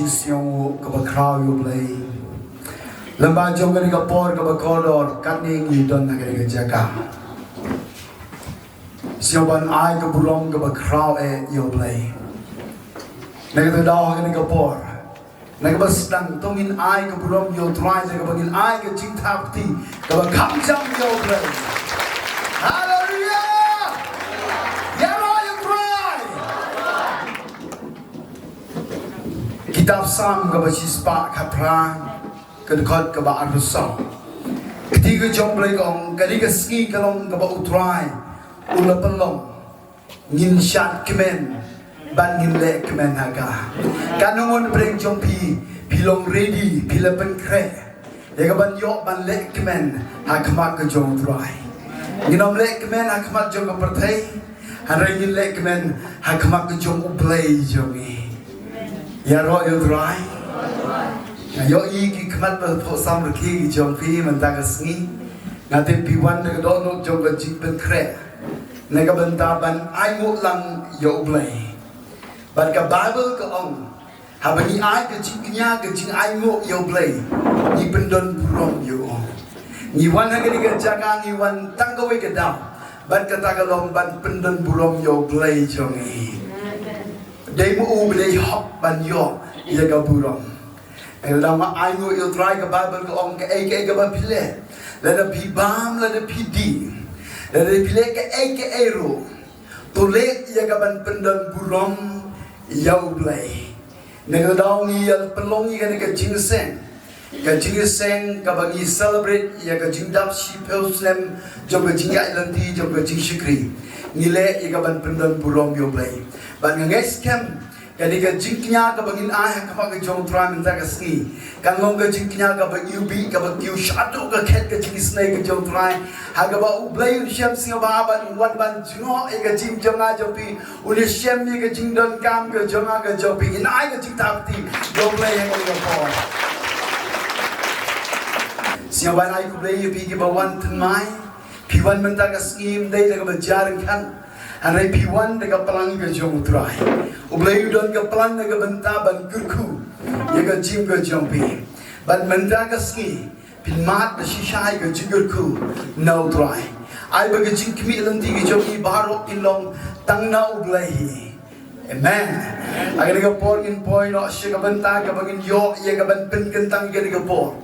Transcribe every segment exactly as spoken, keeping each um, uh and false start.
Sngewbha kaba khraw ïa U Blei. Lem bad jong kane ka por kaba kordor, katne ngi don ha kane ka jaka. Sngewbha ban ai ka burom kaba khraw eh ïa U Blei. Na kata ka daw ha kane ka por, na kaba sdang to ngin ai ka burom ïa U Trai, na kaba ngin ai ka jingthap kti kaba kham jam ïa U Blei. Haleluia! Ïaroh ïa U Trai. Kitab Salm kaba shispah khatphra, ka dkhot kaba arphew saw. Ka kti ka jong U Blei ka ong, kane ka sngi ka long kaba U Trai u la pynlong. Ngin shad kmen bad ngin leh kmen ha ka. Katno ngut na pdeng jong phi, phi long ready, phi la pynkhreh ïa ka ban ïoh ban leh kmen ha khmat ka jong U Trai? Ngin ym leh kmen ha khmat jong ka pyrthei, hynrei ngin leh kmen ha khmat ka jong U Blei jong ngi. Ïaroh ïa U Trai. Nga ïohi ki khmat ba phohsam rkhie ki jong phi mynta ka sngi. Nga tip phi wan da ka dohnud jong ka jingpynkhreh na ka bynta ban ainguh lang ïa U Blei. Bad ka Baibl ka ong, haba ngi ai ka jingkñia, ka jingainguh ïa U Blei, ngi pyndon burom ïa u. Ngi wan ha kane ka jaka, ngi wan tang kawei ka daw, bad kata ka long ban pyndon burom ïa U Blei jong ngi. Dei ma u ba dei hok ban ïoh ïa ka burom. Ynda ma ainguh ïa U Trai, ka Baibl ka ong, kaei kaei kaba phi leh, lada phi bam, lada phi dih, lada phi leh kaei kaei ruh, to leh ïa ka ban pyndon burom ïa U Blei. Na kata ka daw ngi ïa pynlong ïa kane ka jingïaseng, ka jingïaseng kaba ngi celebrate ïa ka jingdap shiphew snem jong ka jingïaid lynti jong ka jingshakri. Ngi leh ïa ka ban pyndon burom ïa U Blei. Bad nga ngeit skhem, kane ka jingkñia kaba ngin ai ha khmat ka jong U Trai mynta ka sngi, kan long ka jingkñia kaba iwbih, kaba kiew shaduh ka khet ka jingisynei ka jong U Trai, ha kaba U Blei un shem sngewbha ban wan ban jngoh ïa ka jingim jong nga jong phi, un shem ïa ka jingdonkam ka jong nga ka jong phi. Ngin ai ka jingthap kti ïa U Blei ha kane ka por. Sngewbha ban ai khublei ïa phi kiba wan thymmai. Phi wan mynta ka sngi ym dei da kaba jia ryngkat, hynrei phi wan da ka plan ka jong U Trai. U Blei u don ka plan na ka bynta ban kyrkhu ïa ka jingim ka jong phi. Bad mynta ka sngi phin mad da shisha ïa ka jingkyrkhu na U Trai. Ai ba ka jingkhmih lynti ka jong ngi baroh kin long tang na U Blei hi. Amen. Ha kane ka por ngin poi noh sha ka bynta kaba ngin ïoh ïa ka ban pynkyntang ïa kane ka por.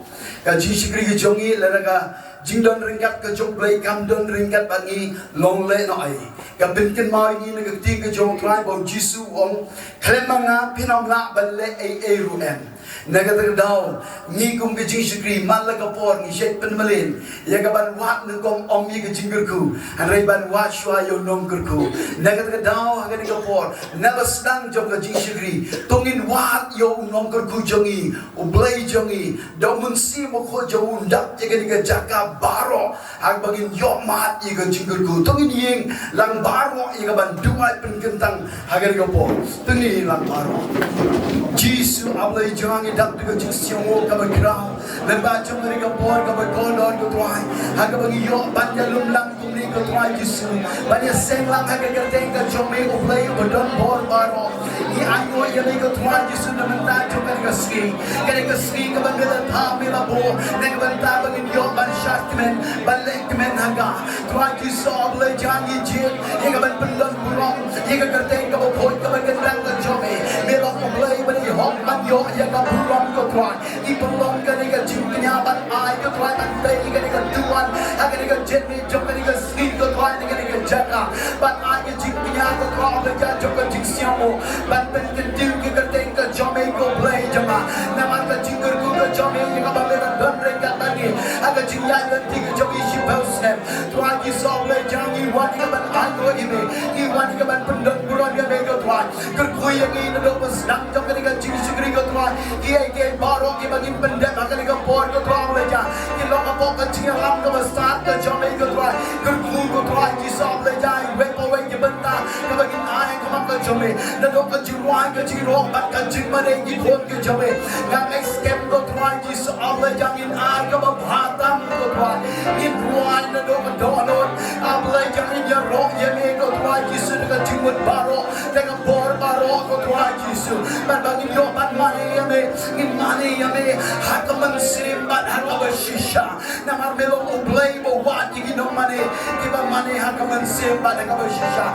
Ka jingshakri ka jong ngi, lada ka jingdon ryngkat ka jong U Blei kam don ryngkat bad ngi, long leh noh ei. Ka pynkynmaw ïa ngi na ka ktien ka jong U Trai ba U Jisu u ong, khlem ma nga phin ym lah ban leh ei ei ruh em. Na kata ka daw, ngi kum ka jingshakri man la ka por ngi shait pynmlien ïa ka ban wad nyngkong ym ïa ka jingkyrkhu, hynrei ban wad shuwa ïa u nongkyrkhu. Na kata ka daw ha kane ka por, na ba sdang jong ka jingshakri, to ngin wad ïa u nongkyrkhu jong ngi, U Blei jong ngi, da u Mynsiem Bakhuid jong u un dap ïa kane ka jaka baroh. Ha kaba ngin ïoh mad ïa ka jingkyrkhu, to ngin ïeng lang baroh ïa ka ban duwai pynkyntang ha kane ka por. To ngin ïeng lang baroh. Jisu A Blei jong ngi, dap da ka jingsngewnguh kaba khraw lem bad jong kane ka por kaba kordor ko Trai, ha kaba ngi ïoh ban ïalum lang kumne ko Trai Jisu, ban ïaseng lang ha ka kyrteng ka jong me U Blei uba don bor baroh. Ngi ainguh ïa me ko Trai Jisu na ka bynta jong kane ka sngi. Kane ka sngi kaba me la thaw me la buh na ka bynta ba ngin ïoh ban shad kmen, ban leh kmen ha ka. Trai Jisu A Blei jong ngi, jied ïa ka ban pyndon burom ïa ka kyrteng kaba khuid kaba kyntang ka jong me. Me long U Blei ba dei hok ban ïoh ïa ka burom ko Trai. Ngi pynlong kane ka jingkñia ban ai ko Trai ban tei ïa kane ka duwan ha kane ka jingmut jong kane ka sngi ko Trai na kane ka jaka. Ban ai ka jingkñia ko Trai ha ka jaka jong ka jingsngewnguh ban pynkyntiew ïa ka kyrteng ka jong me ko Blei jong nga. Namar ka jingkyrkhu ka jong me ïa kaba me la don ryngkat bad ngi ha ka jingïaid lynti ka jong ngi shiphew snem. Trai Jisu A Blei jong ngi, wan ïa ka ban ainguh ïa me, ngi wan ïa ka ban pyndon burom ïa me ko Trai. Kyrkhu ïa ngi naduh ba sdang jong kane ka jingshakri ko Trai. Kiei kiei baroh kiba ngin pyndep ha kane ka por ko Trai A Blei jong ngi, ki long hapoh ka jingïalam kaba stad ka jong me ko Trai. Kyrkhu ko Trai Jisu A Blei jong ngi, iwei pa iwei ki bynta kaba ngin ai ha khmat ka jong me, naduh ka jingrwai, ka jingrok bad ka jingmane ki khun ka jong me. Nga ngeit skhem ko Trai Jisu A Blei jong ngi, ngin ai kaba bha tam ko Trai. Ngin rwai naduh ka dohnud. A Blei jong ngi, ïaroh ïa me ko Trai Jisu da ka jingmut baroh, da ka bor baroh ko Trai Jisu. Bad ba ngin ïoh ban mane ïa me Ani ha ka mynsiem bad ha kaba shisha.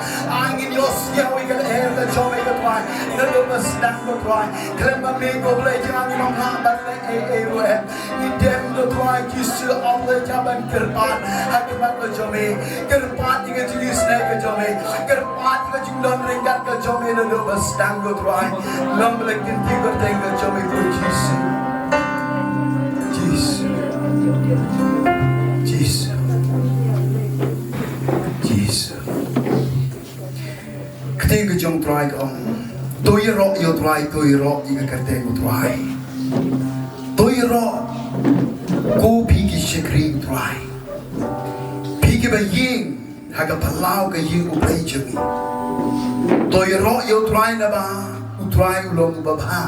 Ani ïohsngew ïa ka lyer ka jong me ko Trai. Naduh ba sdang ko Trai. Khlem ba me ko Blei jong ngi ym lah ban leh ei ei ruh em. Ngi dem ko Trai Jisu, ong Blei, ïa ban kyrpad ha khmat ka jong me. Kyrpad ïa ka jingisynei ka jong me. Kyrpad ïa ka jingdon ryngkat ka jong me naduh ba sdang ko Trai. Long ba la kynti kyrteng ka jong me ko Jisu. Jisu. Jisu. Jisu. Ktien ka jong Trai ka ong, to ïaroh ïa u Trai, to ïaroh ïa ka kyrteng u Trai. To ïaroh, ko phi ki shakri u Trai. Phi kiba ïeng ha ka phyllaw ka ïing u Blei jong ngi. To ïaroh ïa u Trai naba u Trai u long uba bha.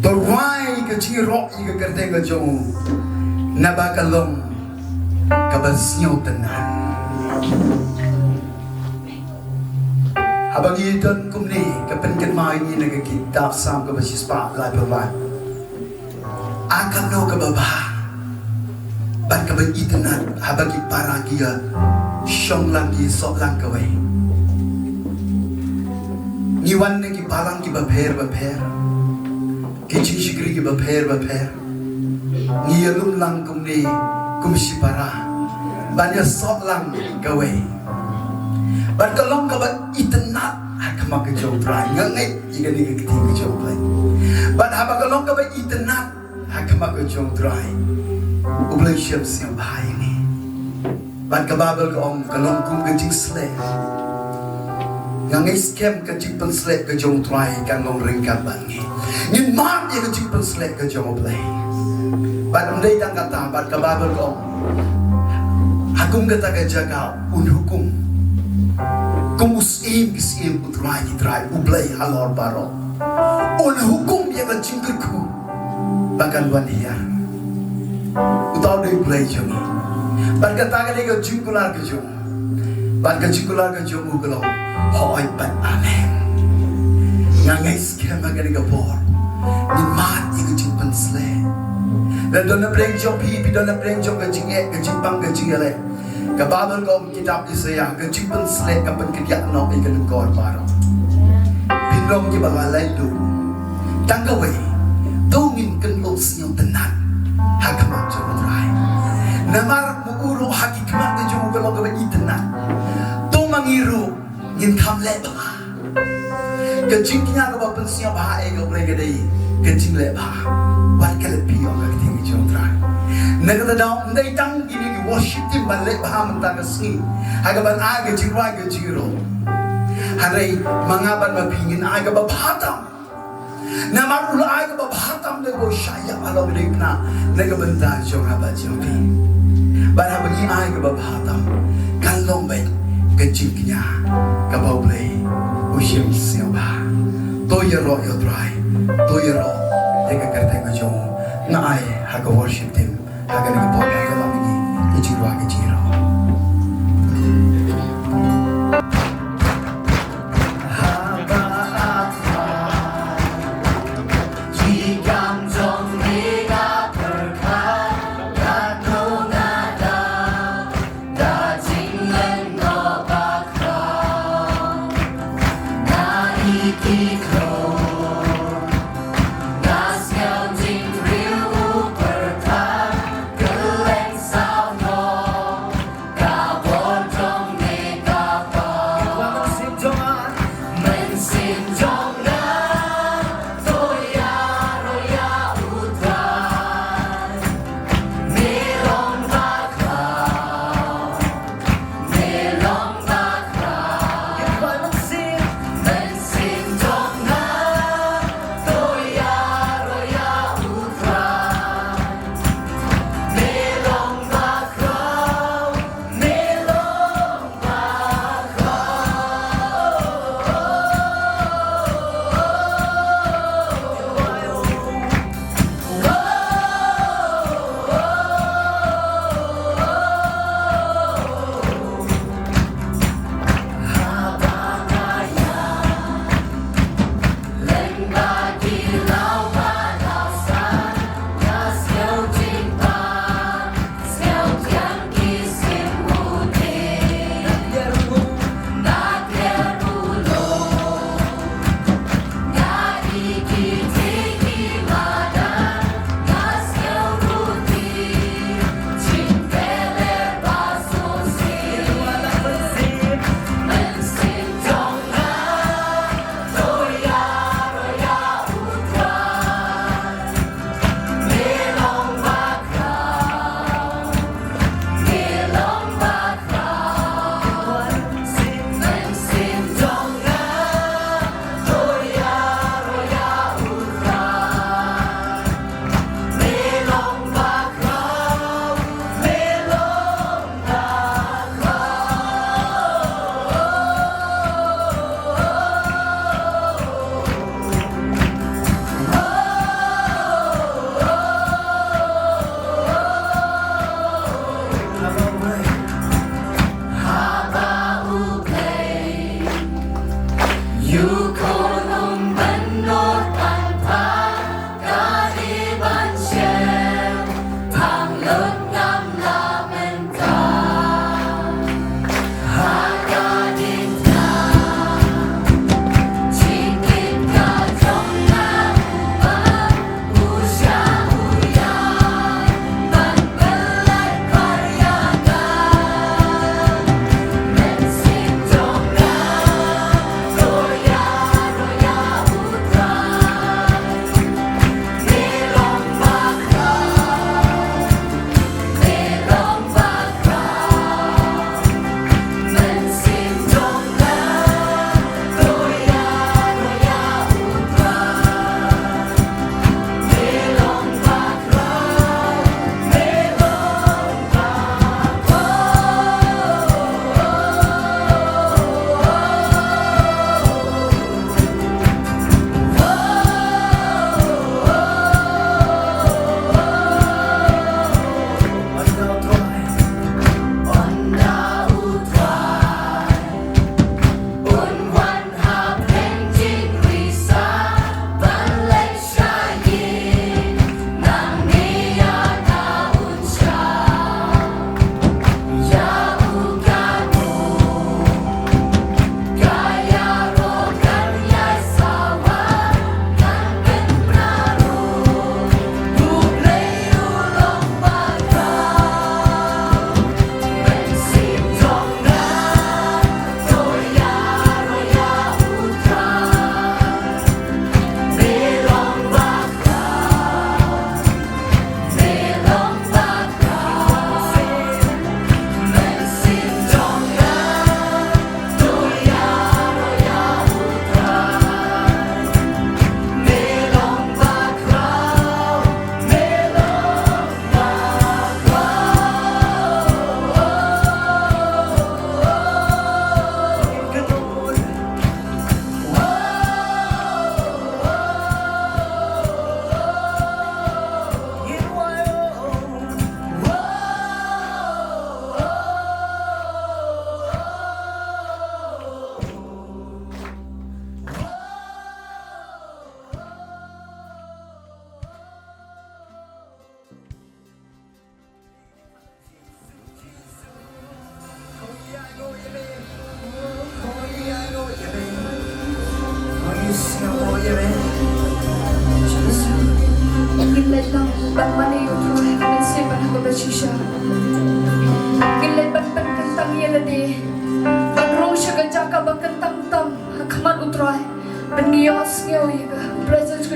To rwai ka jingïaroh ïa ka kyrteng ka jong u naba ka long kaba sngewtynnat. Haba ngi don kumne, ka pynkynmaw ïa ngi na ka kitab Salm kaba shispah laiphew lai. A kano kaba bha bad kaba itynnat haba ki para ki ïa shong lang, ki ïa soh lang kawei. Ngi wan na ki balang kiba pher bapher, ki jingshakri kiba pher bapher. Ngi ïalum lang kumne kum shipara ban ïa soh lang kawei. Bad ka long kaba itynnat ha khmat ka jong u Trai. Nga ngeit ïa kane ka ktien ka jong u Blei. Bad haba ka long kaba itynnat ha khmat ka jong u Trai, u Blei u shem sngewbha ïa ngi. Bad ka Baibl ka ong ka long kum ka jingsleh. Nga ngeit skhem ka jingpynsleh ka jong u Trai kan long ryngkat bad ngi. Ngin mad ïa ka jingpynsleh ka jong u Blei. Bad ym dei tang kata, bad ka Baibl ka ong, ha kum kata ka jaka un hukum kum u Syiem ki syiem, u Trai ki trai, u Blei halor baroh. Un hukum ïa ka jingkyrkhu ba kan wan hiar. Uta u dei u Blei jong ngi. Bad kata ka dei ka jingkular ka jong u. Bad ka jingkular ka jong u ka long hooid bad amen. Nga ngeit skhem ha kane ka por ngin mad ïa ka jingpynsleh. Lada don na pdeng jong phi, phi don na pdeng jong ka jingeh, ka jingpang, ka jingïaleh, ka Baibl ka ong, kitab Isaïah, ka jingpynsleh ka pynkyndiah noh ïa ka lyngkor baroh. Phin long kiba la lait lut. Tang kawei, to ngin kynduh sngewtynnat ha khmat jong u Trai. Namar ma u ruh ha ki khmat ka jong u ka long kaba itynnat. To ma ngi ruh ngin kham leh bha. Ka jingkñia kaba pynsngewbha ïa ka Blei ka dei ka jingleh bha. Wat ka leh phi, ong ka ktien ka jong u Trai. Na kata daw ym dei tang kine ki worship team ban leh bha mynta ka sngi ha kaban ai ka jingrwai ka jingïaroh. Hynrei ma nga bad ma phi ngin ai kaba bha tam. Namar u la ai kaba bha tam da kaba u shah ïap halor ka diengphna na ka bynta jong nga bad jong phi. Bad haba ngi ai kaba bha tam, kan long beit ka jingkñia kaba u Blei u shem sngewbha. To ïaroh ïa u Trai, to ïaroh ïa ka kyrteng ka jong u. Nga ai ha ka worship team ha kane ka por ban ïalam ïa ki jingrwai ki jingïaroh.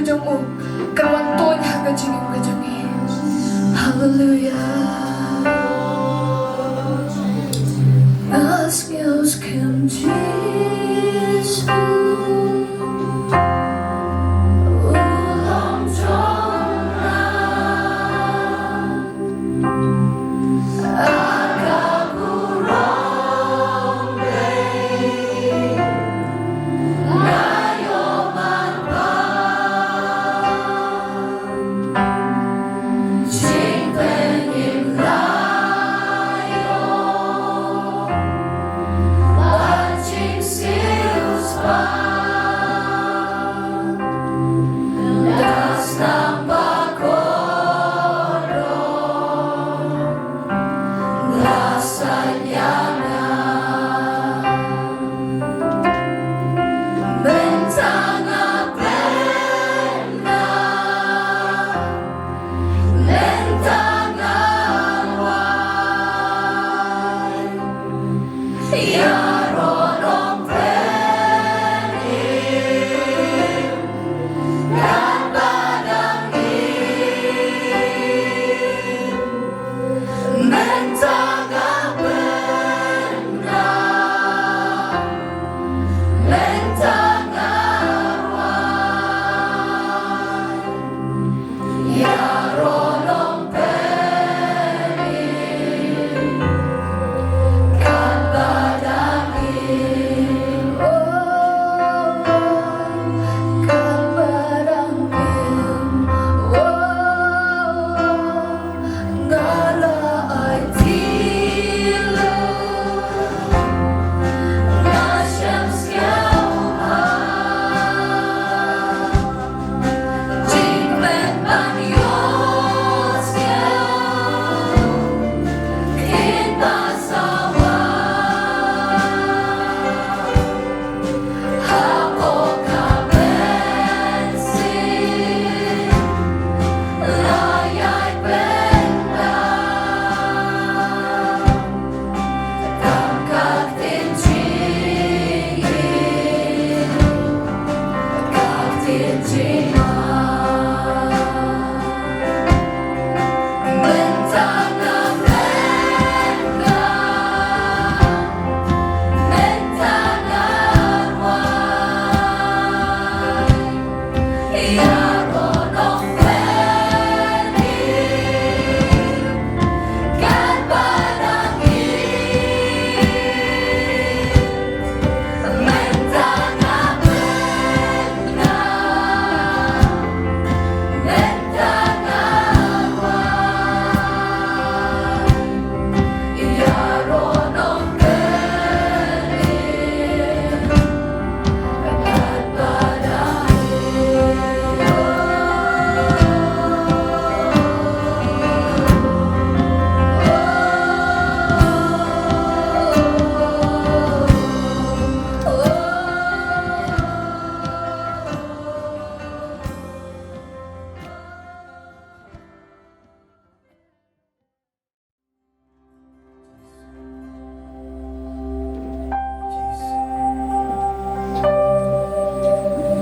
jong u kan wan tuid ha ka jingim ka jong ngi. Haleluia. Nga sngew skhem Jisu u long jong nga.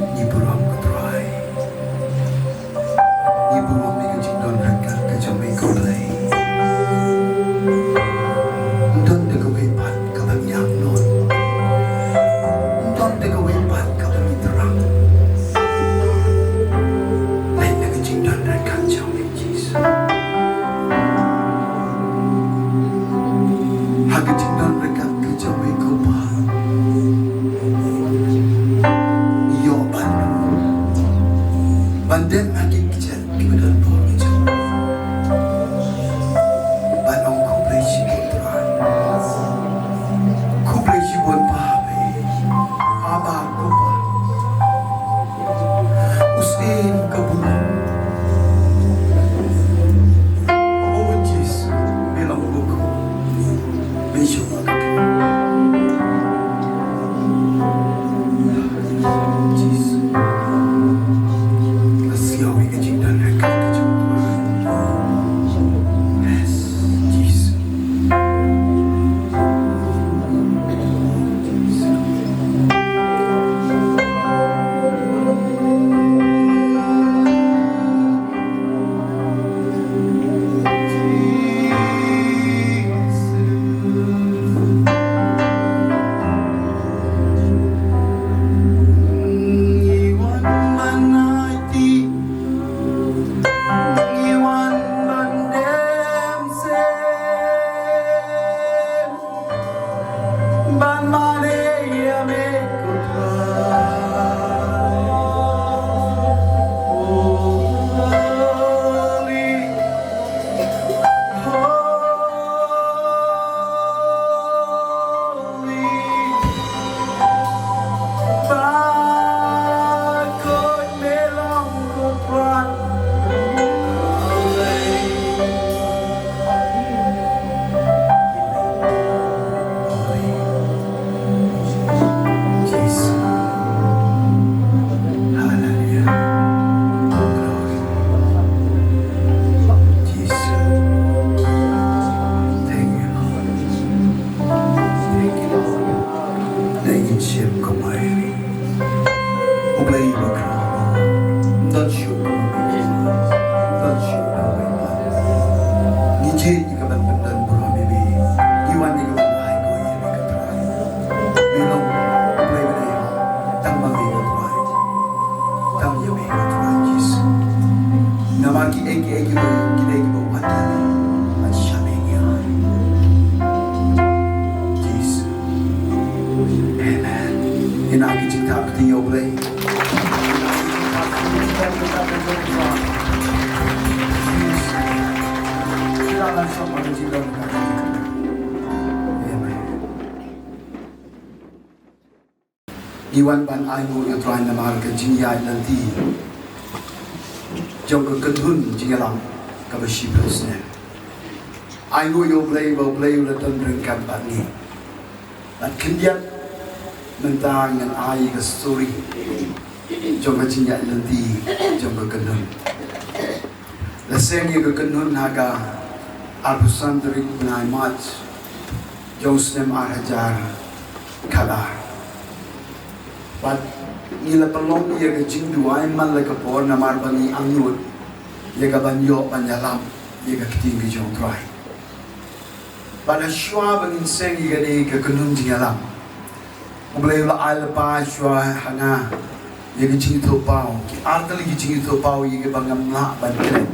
Ngi burom ko Trai. Ngi burom ïa ka jingdon ryngkat ka jong me ko Blei. Ym don da kawei pat kaba ngi ïakynduh. Ym don da kawei pat kaba ngi thrang. Leit na ka jingdon ryngkat jong me. Ha ka jingdon ryngkat ka jong me ko Pa, ïoh ban, ban dem ha ki kjat kiba don bor ki jong. Ban ong khublei shibun Trai. Khublei shibun Pa, Aba ko Pa. U siem ka burom. O Jisu, me long u khun. Me shu wan. Jisu. Ka sngewbha ka jingdon ryngkat ka jong. Kiei kiei kiba, kiei kiba u wan ïa lade, ban shah ïa ngi. Jisu. Amen. Ïa na ki jingkyrkhu ïa U Blei. Amen. Ngi wan ban ainguh ïa U Trai namar ka jingïaid lynti jong ka kynhun jingïalam kaba shiphew snem. Ainguh ïa U Blei ba U Blei u la don ryngkat bad ngi. Bad khyndiat mynta ngan ai ka story jong ka jingïaid lynti jong ka kynhun. La seng ïa ka kynhun ha ka arphew san tarik bnai March jong u snem ar hajar khatar. Bad ngi la pynlong ïa ka jingduwai man la ka por namar ba ngi angnud ïa ka ban ïoh ban ïalam ïa ka ktien ka jong U Trai. Bad ha shuwa ba ngin seng ïa kane ka kynhun jingïalam, U Blei u la ai lypa shuwa ha nga ïa ka jingïathuhpaw, ki artylli ki jingïathuhpaw ïa kiba ngam lah ban kren.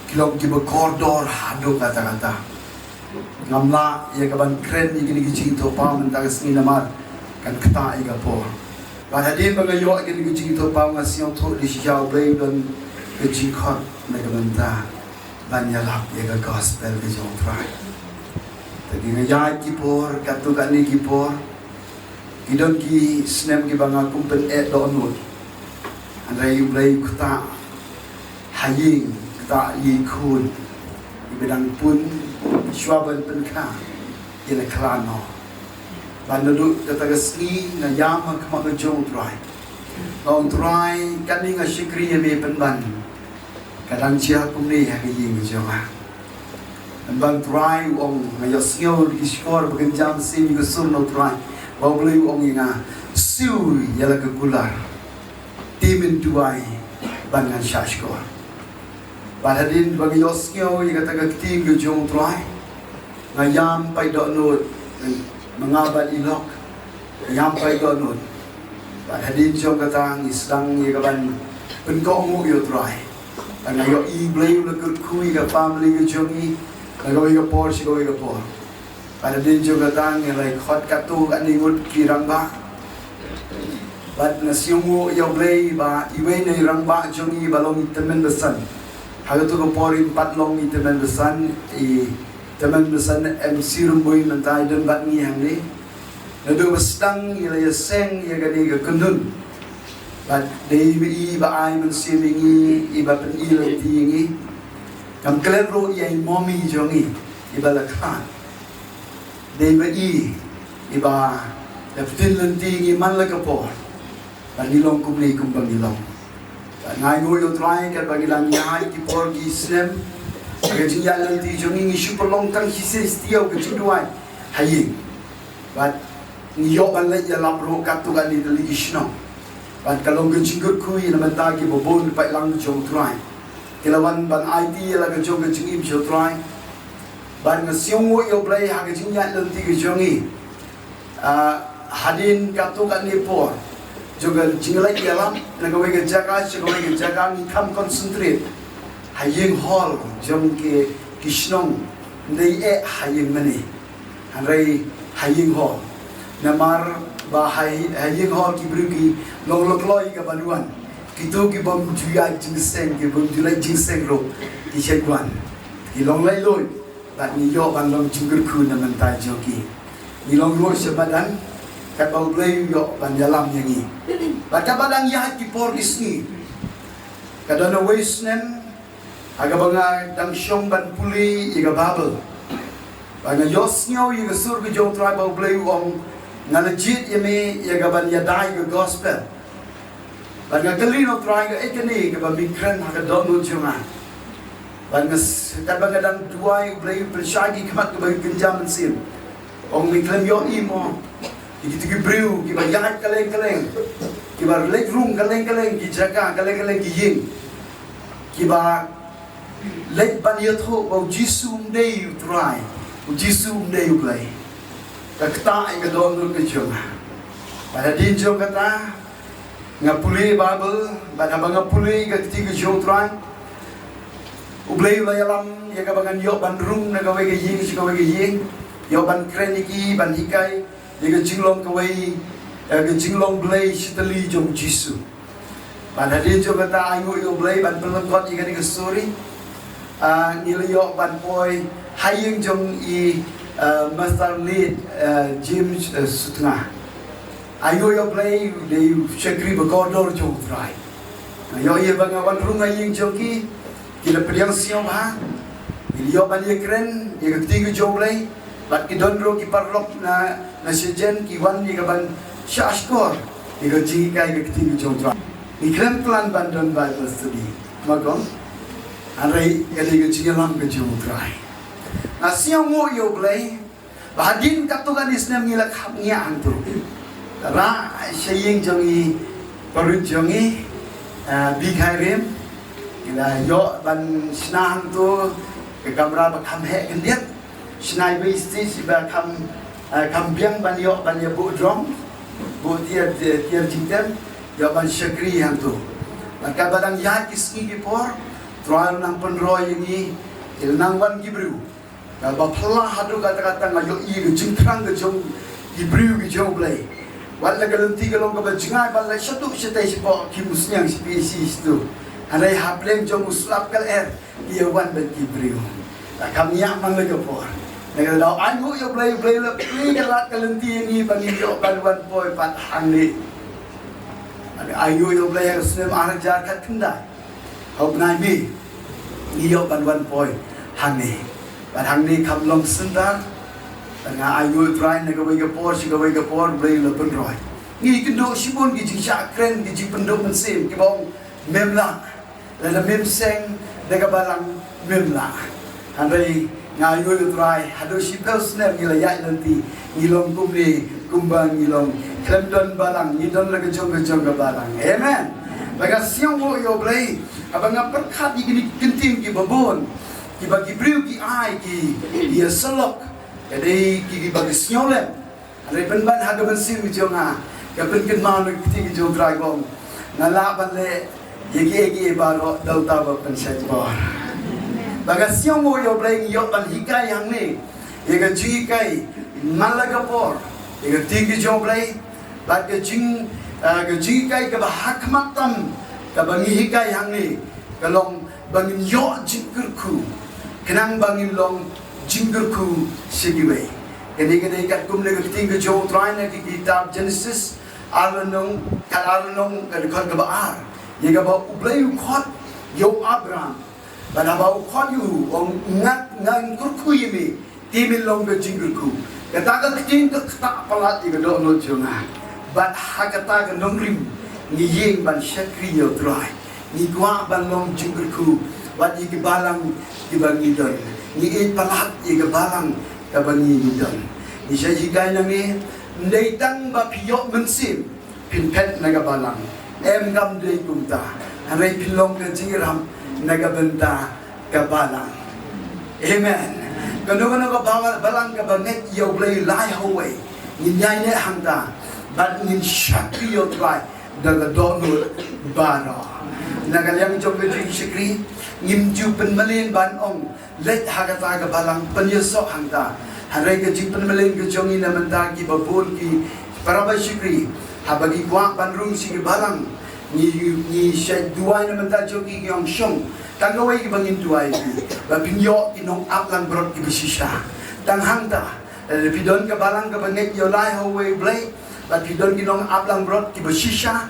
Ki long kiba kordor haduh katta katta. Ngam lah ïa ka ban kren ïa kine ki jingïathuhpaw mynta ka sngi namar kan ktah ïa ka por. Bad hadien ba nga ïoh ïa kine ki jingïathuhpaw nga sngewthuh da shisha U Blei u don ka jingkhot na ka bynta ban ïalap ïa ka gospel ka jong U Trai. Te ki nga ïaid ki por, katto katne ki por, ki don ki snem kiba nga kum pyneh dohnud. Hynrei U Blei u ktah ha ïing, ktah ïa i khun iba dang pun shuwa ban pynkha ïa la khlano. Bad naduh kata ka sngi nga ïam ha khmat ka jong U Trai. Nga ong, Trai, kane nga shakri ïa me pynban ka dang jia kumne ha ka ïing ka jong nga. Pynban Trai, u ong, nga ïohsngew da ki shkor ba kynja mynsiem ïa ka sur na U Trai ba U Blei u ong ïa nga, siew ïa la ka kular. Te men duwai ban ngan shah shkor. Bad hadien ba nga ïohsngew ïa kata ka ktien ka jong U Trai, nga ïam paid dohnud, ma nga bad i lok, nga ïam paid dohnud. Bad hadien jong kata ngi sdang ïa ka ban pynkohnguh ïa U Trai. Bad nga ïohi U Blei u la kyrkhu ïa ka family ka jong ngi na kawei ka por sha kawei ka por. Bad hadien jong kata ngi la khot katto katne ngut ki rangbah. Bad nga sngewnguh ïa U Blei ba iwei na i rangbah jong ngi ba long i tymmen basan. Ha kato ka por im pat long i tymmen basan, i tymmen basan M C Rymbui mynta i don bad ngi hangne. Naduh ba sdang ngi la ïaseng ïa kane ka kynhun. Bad dei ba i ba ai mynsiem ïa ngi, i ba pyni lynti ïa ngi. Ngam klet ruh ïa i mommy jong ngi, i ba la khlad. Dei ba i, i ba la pyntin lynti ïa ngi man la ka por. Bad ngi long kumne kumba ngi long. Bad nga ainguh ïa U Trai katba ngi dang ïaid ki por ki snem, ka jingïaid lynti jong ngi ngi shu pynlong tang shisien sitiaw ka jingduwai ha ïing. Bad ngi ïoh ban leit ïalap ruh katto katne tylli ki shnong. Bad ka long ka jingkyrkhu ïa na bynta kiba bun paidlang jong U Trai. Ki la wan ban aiti ïa la ka jong ka jingim jong U Trai. Bad nga sngewnguh ïa U Blei ha ka jingïaid lynti ka jong ngi. Ah, hadien katto katne por jong ka jingleit ïalap na kawei ka jaka sha kawei ka jaka ngi kham concentrate ha ïing hall jong ki, ki shnong, ym dei eh ha ïing mane. Hynrei ha ïing hall. Namar ba ha, ha ïing hall ki briew ki long la kloi kaba duwan. Kito ki bym ju ïaid jingseng, ki bym ju leit jingseng ruh, ki shait wan. Ki long laitluid. Bad ngi ïoh ban long jingkyrkhu na bynta jong ki. Ngi long ruh sha madan, katba U Blei u ïoh ban ïalam ïa ngi. Bad katba dang ïaid ki por ki sngi, ka don kawei snem ha kaba nga dang shong ban pule ïa ka Baibl. Bad nga ïohsngew ïa ka sur ka jong U Trai ba U Blei u ong, nga la jied ïa me ïa ka ban ïada ïa ka gospel. Bad nga kylli na U Trai, kaei kane kaba me kren ha ka dohnud jong nga? Bad nga s-, katba nga dang duwai, U Blei u pynshai ki khmat kiba kynja mynsiem. Ong, me khlem ïohi mo ïa kito ki briew kiba ïaid kylleng kylleng, kiba leit rung kylleng kylleng ki jaka, kylleng kylleng ki ïing, kiba leit ban ïathuh ba U Jisu um dei U Trai, U Jisu um dei U Blei. Ka ktah ïa ka dohnud ka jong nga. Bad hadien jong kata, nga pule Baibl, bad haba nga pule ka kti ka jong U Trai, U Blei u la ïalam ïa kaba ngan ïoh ban rung na kawei ka ïing sha kawei ka ïing, ïoh ban kren ïa ki, ban hikai ïa ka jinglong kawei, ïa ka jinglong Blei shitylli jong u Jisu. Bad hadien jong kata, ainguh ïa u Blei, ban pynlyngkot ïa kane ka story, ah, ngi la ïoh ban poi ha ïing jong i, ah, Master Late, ah, James, ah, Sutnga. Ainguh ïa u Blei, u dei u shakri ba kordor jong u Trai. Nga ïohi ba nga wan rung ha ïing jong ki, ki la pdiang sngewbha, ki la ïoh ban ïakren ïa ka ktien ka jong u Blei, bad ki don ruh ki paralok na, na shajan, ki wan ïa ka ban shahshkor ïa ka jinghikai ka ktien ka jong u Trai. Ngi khlem plan ban don Bible study, ma kong? Hynrei ka dei ka jingïalam ka jong u Trai. Nga sngewnguh ïa u Blei ba hadien katto katne snem ngi la kham ngiah hangto. Rah sha ïing jong i paralok jong i, ah, Bikhairem. Ngi la ïoh ban shna hangto, ka kamra ba kham heh khyndiat. Shna i ba i stage ba kham, ah, kham biang ban ïoh ban ïa buh drum, buh tiar, tiar jingtem, ïoh ban shakri hangto. Bad katba dang ïaid ki sngi ki por, Trai u nang pynroi ïa ngi, ki la nang wan ki briew. Kaba phylla haduh katta katta nga ïohi ka jingthrang ka jong ki briew ki jong u Blei. Wat la ka lynti ka long kaba jngai, bad la shaduh shatei shapoh ki musniang shi P C shaduh. Hynrei ha pleng jong u slap ka lyer, ki ïa wan bad ki briew. La kham ngiah man la ka por. Na ka daw ainguh ïa u Blei, u Blei u la plie ka lad ka lynti ïa ngi ba ngin ïoh ban wan poi pat hangne. Bad ainguh ïa u Blei ha u snem ar hajar khatkhyndai, ha u bnai May, ngi ïoh ban wan poi hangne. Bad hangne kham long center. Bad nga ainguh ïa u Trai, na kawei ka por sha kawei ka por u Blei u la pynroi. Ngi kynduh shibun ki jingshah kren, ki jingpynduh mynsiem, kiba ong mem lah, lada mem seng da ka balang mem lah. Hynrei nga ainguh ïa u Trai, haduh shiphew snem ngi la ïaid lynti, ngi long kumne kumba ngi long. Khlem don balang, ngi don la ka jong ka jong ka balang. Amen. Bad nga sngewnguh ïa u Blei haba nga pyrkhat ïa kine ki ktien kiba bun, kiba ki briew ki ai, ki ïa syllok, ka dei ki, kiba ki sngewlem. Hynrei pynban ha ka mynsiem ka jong nga, ka pynkynmaw na ka ktien ka jong u Trai, kong, nga lah ban leh ïa kiei kiei baroh da uta uba pynshait bor. Bad nga sngewnguh ïa u Blei, ngi ïoh ban hikai hangne ïa ka jinghikai man la ka por ïa ka ktien ka jong u Blei. Bad ka jing, ah, ka jinghikai kaba ha khmat tam kaba ngi hikai hangne ka long ba ngin ïoh jingkyrkhu, khnang ba ngin long jingkyrkhu sha kiwei. Kane ka dei katkum na ka ktien ka jong u Trai na ka kitab Genesis, ar lynnong, khat ar lynnong, ka dkhot kaba ar, ïa kaba u Blei u khot ïa u Abram. Bad haba u khot ïa u, u ong, nga, ngan kyrkhu ïa me, te men long ka jingkyrkhu. Kata ka ktien ka ktah palat ïa ka dohnud jong nga. Bad ha kata ka nongrim ngi ïeng ban shakri ïa u Trai. Ngi kwah ban long jingkyrkhu wat ïa ki balang kiba ngi don. Ngi ïeit palat ïa ka balang kaba ngi don. Ngi shait hikai nangne, ym dei tang ba phi ïoh mynsiem phin phet na ka balang. Em, kam dei kumta. Hynrei phin long ka jingïarap na ka bynta ka balang. Amen. Kano kano ka ba-, balang kaba ngeit ïa u Blei lai ha uwei, ngin ïaineh hangta bad ngin shakri ïa u Trai da ka dohnud baroh. Na ka liang jong ka jingshakri, ngim ju pynmlien ban ong leit ha kata ka balang pynïasoh hangta. Hynrei ka jingpynmlien ka jong ngi na mynta, kiba bun ki para bashakri, haba ki kwah ban rung sha ki balang, ngi, ngi shait duwai na mynta jong ki, ki ong shong, tang kawei kaba ngin duwai ïa phi, ba phin ïoh ki nongap langbrot kiba shisha. Tang hangta, eh, phi don ka balang kaba ngeit ïa u lai ha uwei u Blei, bad phi don ki nongap langbrot kiba shisha,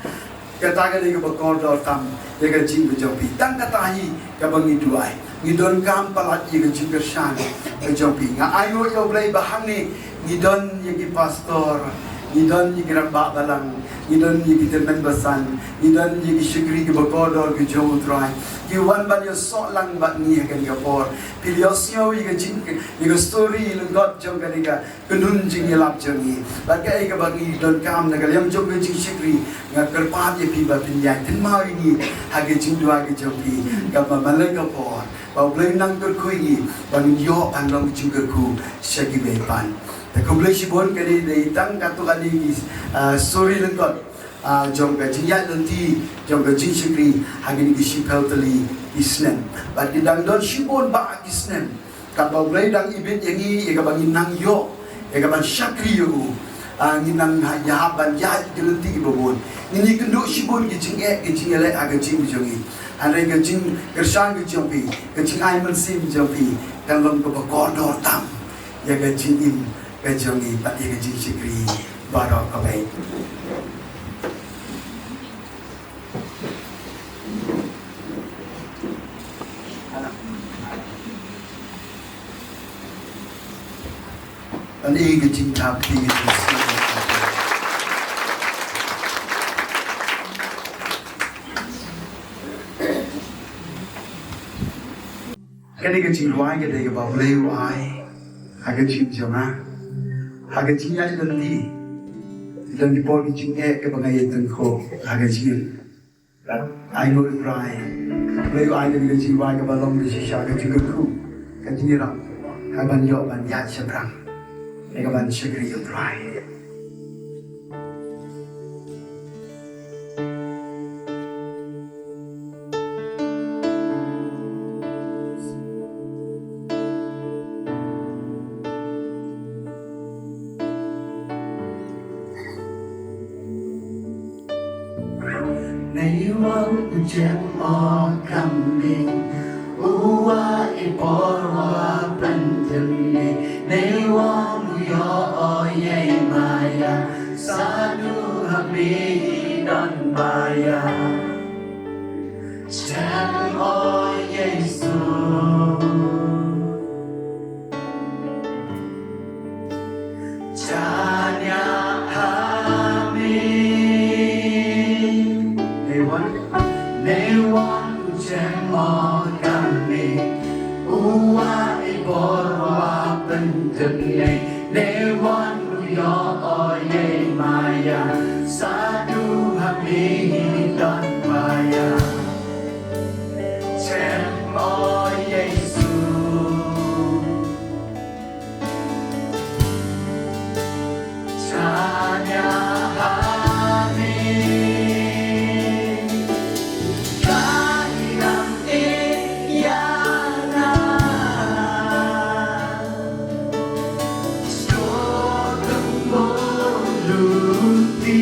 kata ka dei kaba kordor tam ïa ka jingim ka jong phi. Tang kata hi kaba ngi duwai. Ngi donkam palat ïa ka jingkyrshan ka jong phi. Nga ainguh ïa u Blei ba hangne ngi don ïa ki pastor, ngi don ïa ki rangbah balang, ngi don ïa ki tymmen basan, ngi don ïa ki shakri kiba kordor ki jong u Trai, ki wan ban ïasoh lang bad ngi ha kane ka por. Phi la ïohsngew ïa ka jing, ïa ka story lyngkot jong kane ka kynhun jingïalap jong ngi. Bad kaei kaba ngi donkam na ka liang jong ka jingshakri, nga kyrpad ïa phi ba phin ïai kynmaw ïa ngi ha ka jingduwai ka jong phi. Kaba man la ka por, ba u Blei un nang kyrkhu ïa ngi, ba ngin ïoh ban long jingkyrkhu sha kiwei pat. Te khublei shibun, kane dei tang katto katne ki, ah, story lyngkot, ah, jong ka jingïaid lynti jong ka jingshakri ha kine ki shiphew tylli Ki snem. Bad ki dang don shibun bah ki snem. Kaba U Blei dang ibit ïa ngi, ïa kaba ngin nang ïoh, ïa kaban shakri ïa u. Ah, ngin nang ha-, ïa ban ïaid ki lynti kiba bun. Ngin ïakynduh shibun ki jingeh, ki jingeh ha ka jingim jong ngi. Hynrei ka jingkyrshan ka jong phi, ka jingai mynsiem jong phi, kan long kaba kordor tam ïa ka jingim ka jong ngi, bad ïa ka jingshakri baroh kawei. Ani ka jingthap ti ka jingsiat. Kane ka jingrwai ka dei kaba U Blei u ai ha ka jingim jong nga. Ha ka jingïaid lynti, don ki por ki jingeh kaba nga ïaid tyngkhuh ha ka jingim. Ai no reply. U Blei u ai kane ka jingrwai kaba long da shisha ka jingkyrkhu, ka jingïarap, kaban ïoh ban ïaid shaphrang, kaban shakri ïa U Trai. Nei wan u jem o kami, u wa i por wa pynthymmai. Nei wan u ïoh o ïei maïa, sa du ha mi don maïa. Jem o Yeisu. Tanya ha mi. Nei wan, nei wan u jem o kami, u wa i bor wa pynthymmai. Nei wan u ïoh o ïei maïa, sa du ha mi don maïa. Jem o Yeisu. Tanya ha mi. Ka inam i ïa nga. Sdok mo luti.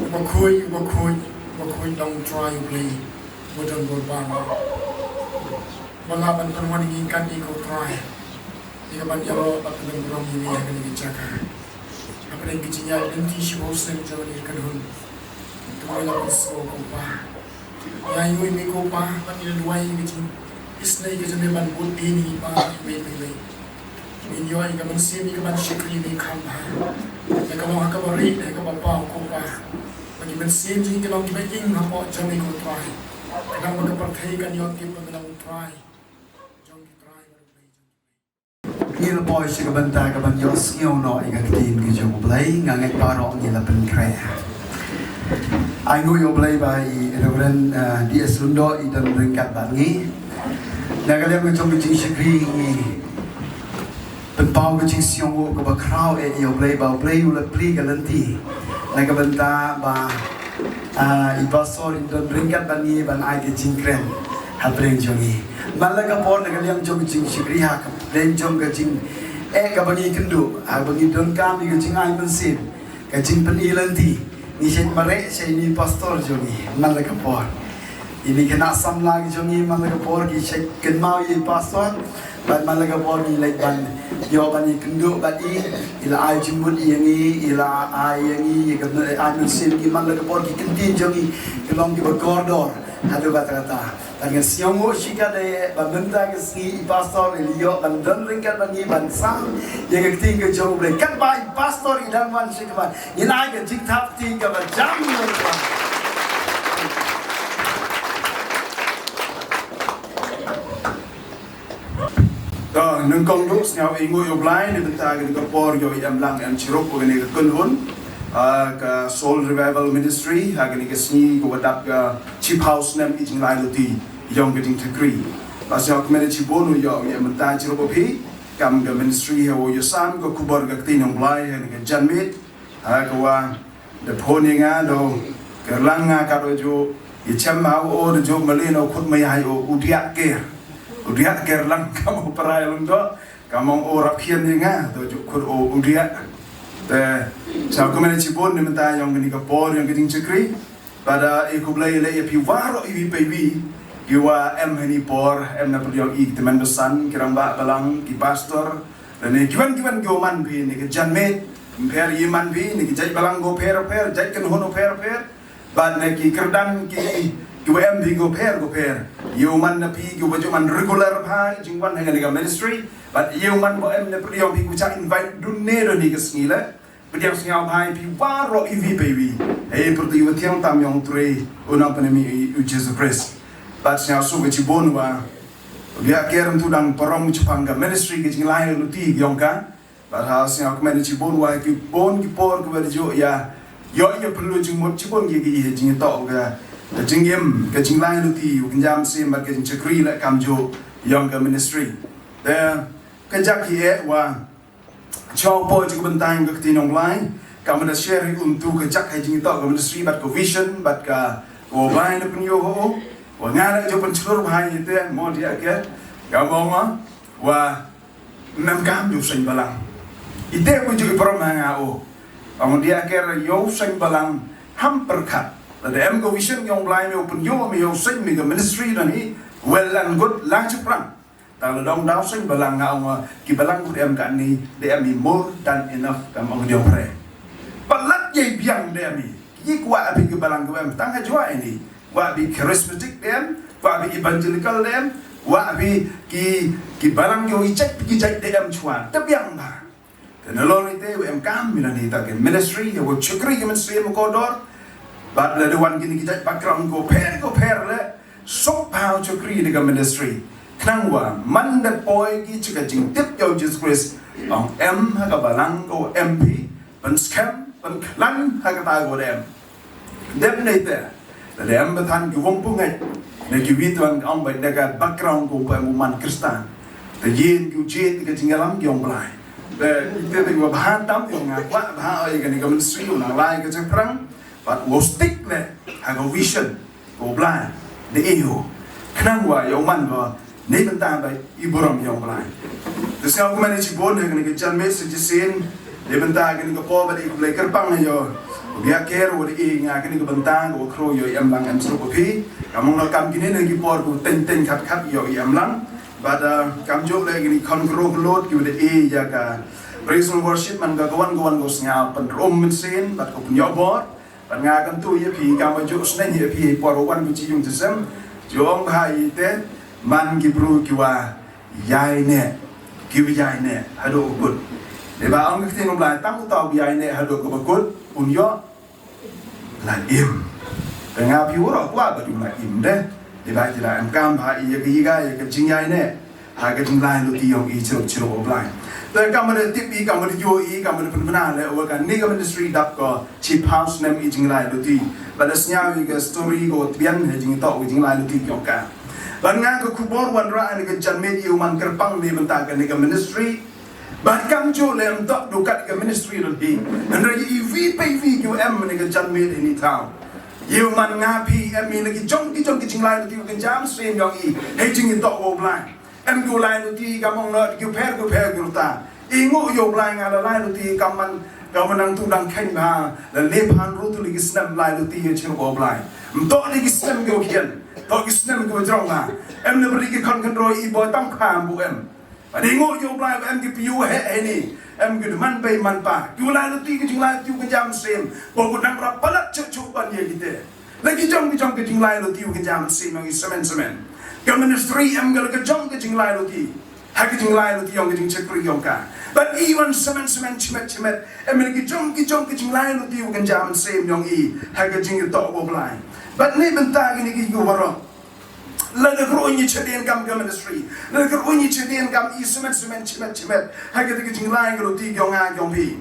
Uba khuid, uba khuid, uba khuid da U Trai U Blei, uba don bor baroh. Ba lah ban pynwan ïa ngi katto katne, ko Trai, ïa kaban ïaroh bad kaban burom ïa ngi ha kane ka jaka. Hapdeng ka jingïaid lynti shibun snem jong kane ka kynhun, to ngi la pynsngew, ko Pa. Ïa, ïa ngi, ko Pa, bad ngi la duwai ïa ka jingisynei ka jong me ban bud ïa ngi, Pa, iwei pa iwei. Ngin ïoh ïa ka mynsiem ïa kaban shakri ïa me kham bha, ïa ka long ha kaba rieh, ïa kaba paw, ko Pa. Ba ki mynsiem jong ngi kin long kiba ïeng hapoh jong me, ko Trai. Khnang ba ka pyrthei kan ïoh tip ba me long U Trai jong ki trai bad U Blei jong ki blei. Ngi la poi sha ka bynta kaban ïohsngew noh ïa ka ktien ka jong U Blei, nga ngeit baroh ngi la pynkhreh. Ai nguh ïa U Blei ba i Reverend, eh, D S Lyngdoh i don ryngkat bad ngi. Na ka liang ka jong ka jingshakri ngi pynpaw ka jingsngewnguh kaba khraw eh ïa U Blei ba U Blei u la plie ka lynti na ka bynta ba, ah, i Pastor in don ryngkat bad ngi ban ai ka jingkren hapdeng jong ngi. Man la ka por na ka liang jong ka jingshakri ha ka dei jong ka jing, eh, kaba ngi kynduh, ha ba ngi donkam ïa ka jingai mynsiem, ka jingpyni lynti. Ngi shait mareh sha ine i pastor jong ngi man la ka por. Ine i khynnah samla ki jong ngi man la ka por ki shait kynmaw ïa i pastor. Bad man la ka por ngi leit ban ïoh ban ïakynduh bad i, i la ai jingmut ïa ngi, i la ai ïa ngi ïa ka, ai mynsiem ïa ngi. Man la ka por ki ktien jong ngi ki long kiba kordor haduh katta katta. Bad nga sngewnguh shikatdei ba mynta ka sngi i pastor i la ïoh ban don ryngkat bad ngi ban sam ïa ka ktien ka jong U Blei. Katba i pastor i dang wan sha khmat, ngin ai ka jingthap ktien kaba jam. To, nyngkong ruh sngew ainguh ïa U Blei na ka bynta kane ka por ïoh ïa em lang em chirup ha kane ka kynhun, ah, ka Soul Revival Ministry ha kane ka sngi kaba dap ka shiphew snem i jingleit lynti ïong ka jingshakri. Bad sngewkmen shibun ïoh ïa em mynta chirup ha phi kam ka ministry ha u ïasam ka khubor ka ktien U Blei ha kane ka janmiet. Ha ka wa da phone ïa nga, da kyrlang nga ka da ju ïa chem ha u, da ju mali na u khut maya u, u diak ker. U diak ker lang kam u prai lang da kam u rap khian ïa nga, da ju khut u, u diak. Te sngewkmen shibun na ka bynta ïong kane ka por ïong ka jingshakri. Bad i khublei leh ïa phi waroh iwei pa iwei ki wa em ha kane ka por, em na pyrshah i ki tymmen basan, ki rangbah balang, ki pastor, lane kiwan kiwan ki wa man phi na ka janmiet, ym pher i man phi na ki jait balang ko pher pher, jait kynhun ko pher pher. Bad na ki kyrdan ki, ki wa em phi ko pher ko pher. Ïa u man na phi ki wa ju man regular bha jingwan ha kane ka ministry. Bad ïa u man ba em na pyrshah phi ko cha invite dun ne dun ne ka sngi leh. Pdiang sngewbha ïa phi waroh iwei pa iwei. Hei pyrtuh iwa thiang tam ïong U Trai u nongpynim i U Jisu Khrist. Bad sngewsuk ka shibun wa u diak ker ntu dang parom shaphang ka ministry ka jinglai lynti ïong ka. Bad ha sngewkmen shibun wa ki bun ki por ki wa ju ïa ïoh ïa pynlut jingmut shibun ki ki jingïatoh ka jingim ka jinglai lynti u kynja mynsiem bad ka jingshakri leh kam ju ïong ka ministry. Te ka jak hi eh wa Chong po jing bynta ka ktien ong lai. Ka mada share hi un tu ka jak ha jingïatoh ka ministry bad ka vision bad ka, ka wa bai da pynïoh ho. Wa nga la ju pynchlur bha ïa te mo diak ker. Ka bong wa wa nam kam ju seng balang. Ite ku ju i prom ha nga o. Ong diak ker ju seng balang ham pyrkhat. Lada em ka vision ong lai me u pynïoh me ju seng me ka ministry dan hi. Well and good, lang chuprang. Tang la dong daw seng balang nga ong ki balang ku em kane, da em i more than enough kam ong diong pre. Palat ye biang da em i. Ki kwah abi ki balang ku em tang ha jua ini. Kwah abi charismatic da em, kwah abi evangelical da em, kwah abi ki, ki balang ki ong i jait ki jait da em chwa. Da biang ba. Te nalor ite u em kam ïa lane ita ka ministry, ïa u shakri ka ministry em kordor. Bad lada wan kine ki jait background ko pher ko pher leh, suk bha u shakri da ka ministry. Khnang wa man da poi ki sha ka jingtip ïa u Jisu Khrist, Ong em ha ka balang ka wa em phi, pynskhem, pynkhlaiñ ha kata ka wa da em. Dep ne te, da em ba than ki wong pyngai, ne ki wi tuan ka ong ba da ka background ka wa em u man Kristan. Te yin ki u jied ka jingyalam ki ong Blai. Te te te wa bha tam ki ong nga wa bha oi ka ni ka ministry u nang lai ka jingprang, but wa stick ne ha ka vision. Ko Blai, de eo. Khnang wa ïa u man ko, ne bynta ba i burom ïa u Blai. Te sngap kumne chi bon ha kane ka janmiet sa chi sien, ne bynta kane ka por ba de i Blai kyrpang ïa u. Bia ker wa de i nga kane ka bynta ko khro ïa em lang em srup phi. Ka mong la kam kine ne ki por ko ten ten khat khat ïa em lang. Bad kam jok le kine khon khro lot ki wa de i ïa ka praise and worship man ka kawan kawan ko sngap pynrum mynsiem bad ko pynïoh bor. Bad nga kyntu ïa phi, kam ba ju sneng ïa phi por wan ba chi yung chi sem. Ju ong bha ïa te, man ki bru ki wa ïai ne, ki wa ïai ne haduh ka kut. Dei ba ong ka ktien u Blai tang uta u ïai ne haduh ka ba kut, un ïoh la im. Te nga phi u ro kwa ba ju la im de. Dei ba chi la em kam bha ïa ka ïa ka ïa ka jingïai ne. Ha ka jinglai luti ïong i chirup chirup u Blai. Te kam ba da tip i, kam ba da ïoh i, kam ba da pynbna le wa kane ka ministry dap ko chi phaw snem i jinglai luti. Ba da sñiaw i ka story ko tbian ha jingtoh i jinglai luti ïong ka. Ban nga ka khubor wanrah ha ka janmiet ïa u man kyrpang ne bynta kane ka ministry. Ban kam ju le em toh du kat ka ministry luti. Hynrei i wi pa i wi ki em ne ka janmiet ini thaw. Ïa u man nga phi em i ne ki jong ki jong ki jinglai luti u kan jam sien ïong i. Hei jingtoh u Blai. Em ki u lai luti ka mong na ki u pher ki u pher ki u ta. I ngu ïa u Blai nga la lai luti ka man ka man nang tu dang kheiñ bha la le phan ru tu li ki snem lai luti ïa chim u Blai. Mto li ki snem ki u khian. To ki snem ki u jrong bha. Em le bri ki khon khon roi i boi tam kha bu em. Ba di ngu ïa u Blai ba em ki piu he he ni. Em ki man bei man pa. Ki u lai luti ki jing lai luti u ka jam sem. Bo ku nang rap palat chuk chuk ban ïa ki te. La ki jong ki jong ki jinglai luti u ka jam sien ïong i semen semen. Ka ministry em ka la ka jong ki jinglai luti. Ha ki jinglai luti ïong ki jingchakri ïong ka. But even semen semen chimet chimet em la ki jong ki jong ki jinglai luti u ka jam sien ïong i ha ki jingtoh u Blai. But ni bynta ki ni ki ïu baroh. La ka ruh ni chadien kam ka ministry. La ka ruh ni chadien kam i semen semen chimet chimet. Ha ki jinglai ka luti ïong a ïong bi.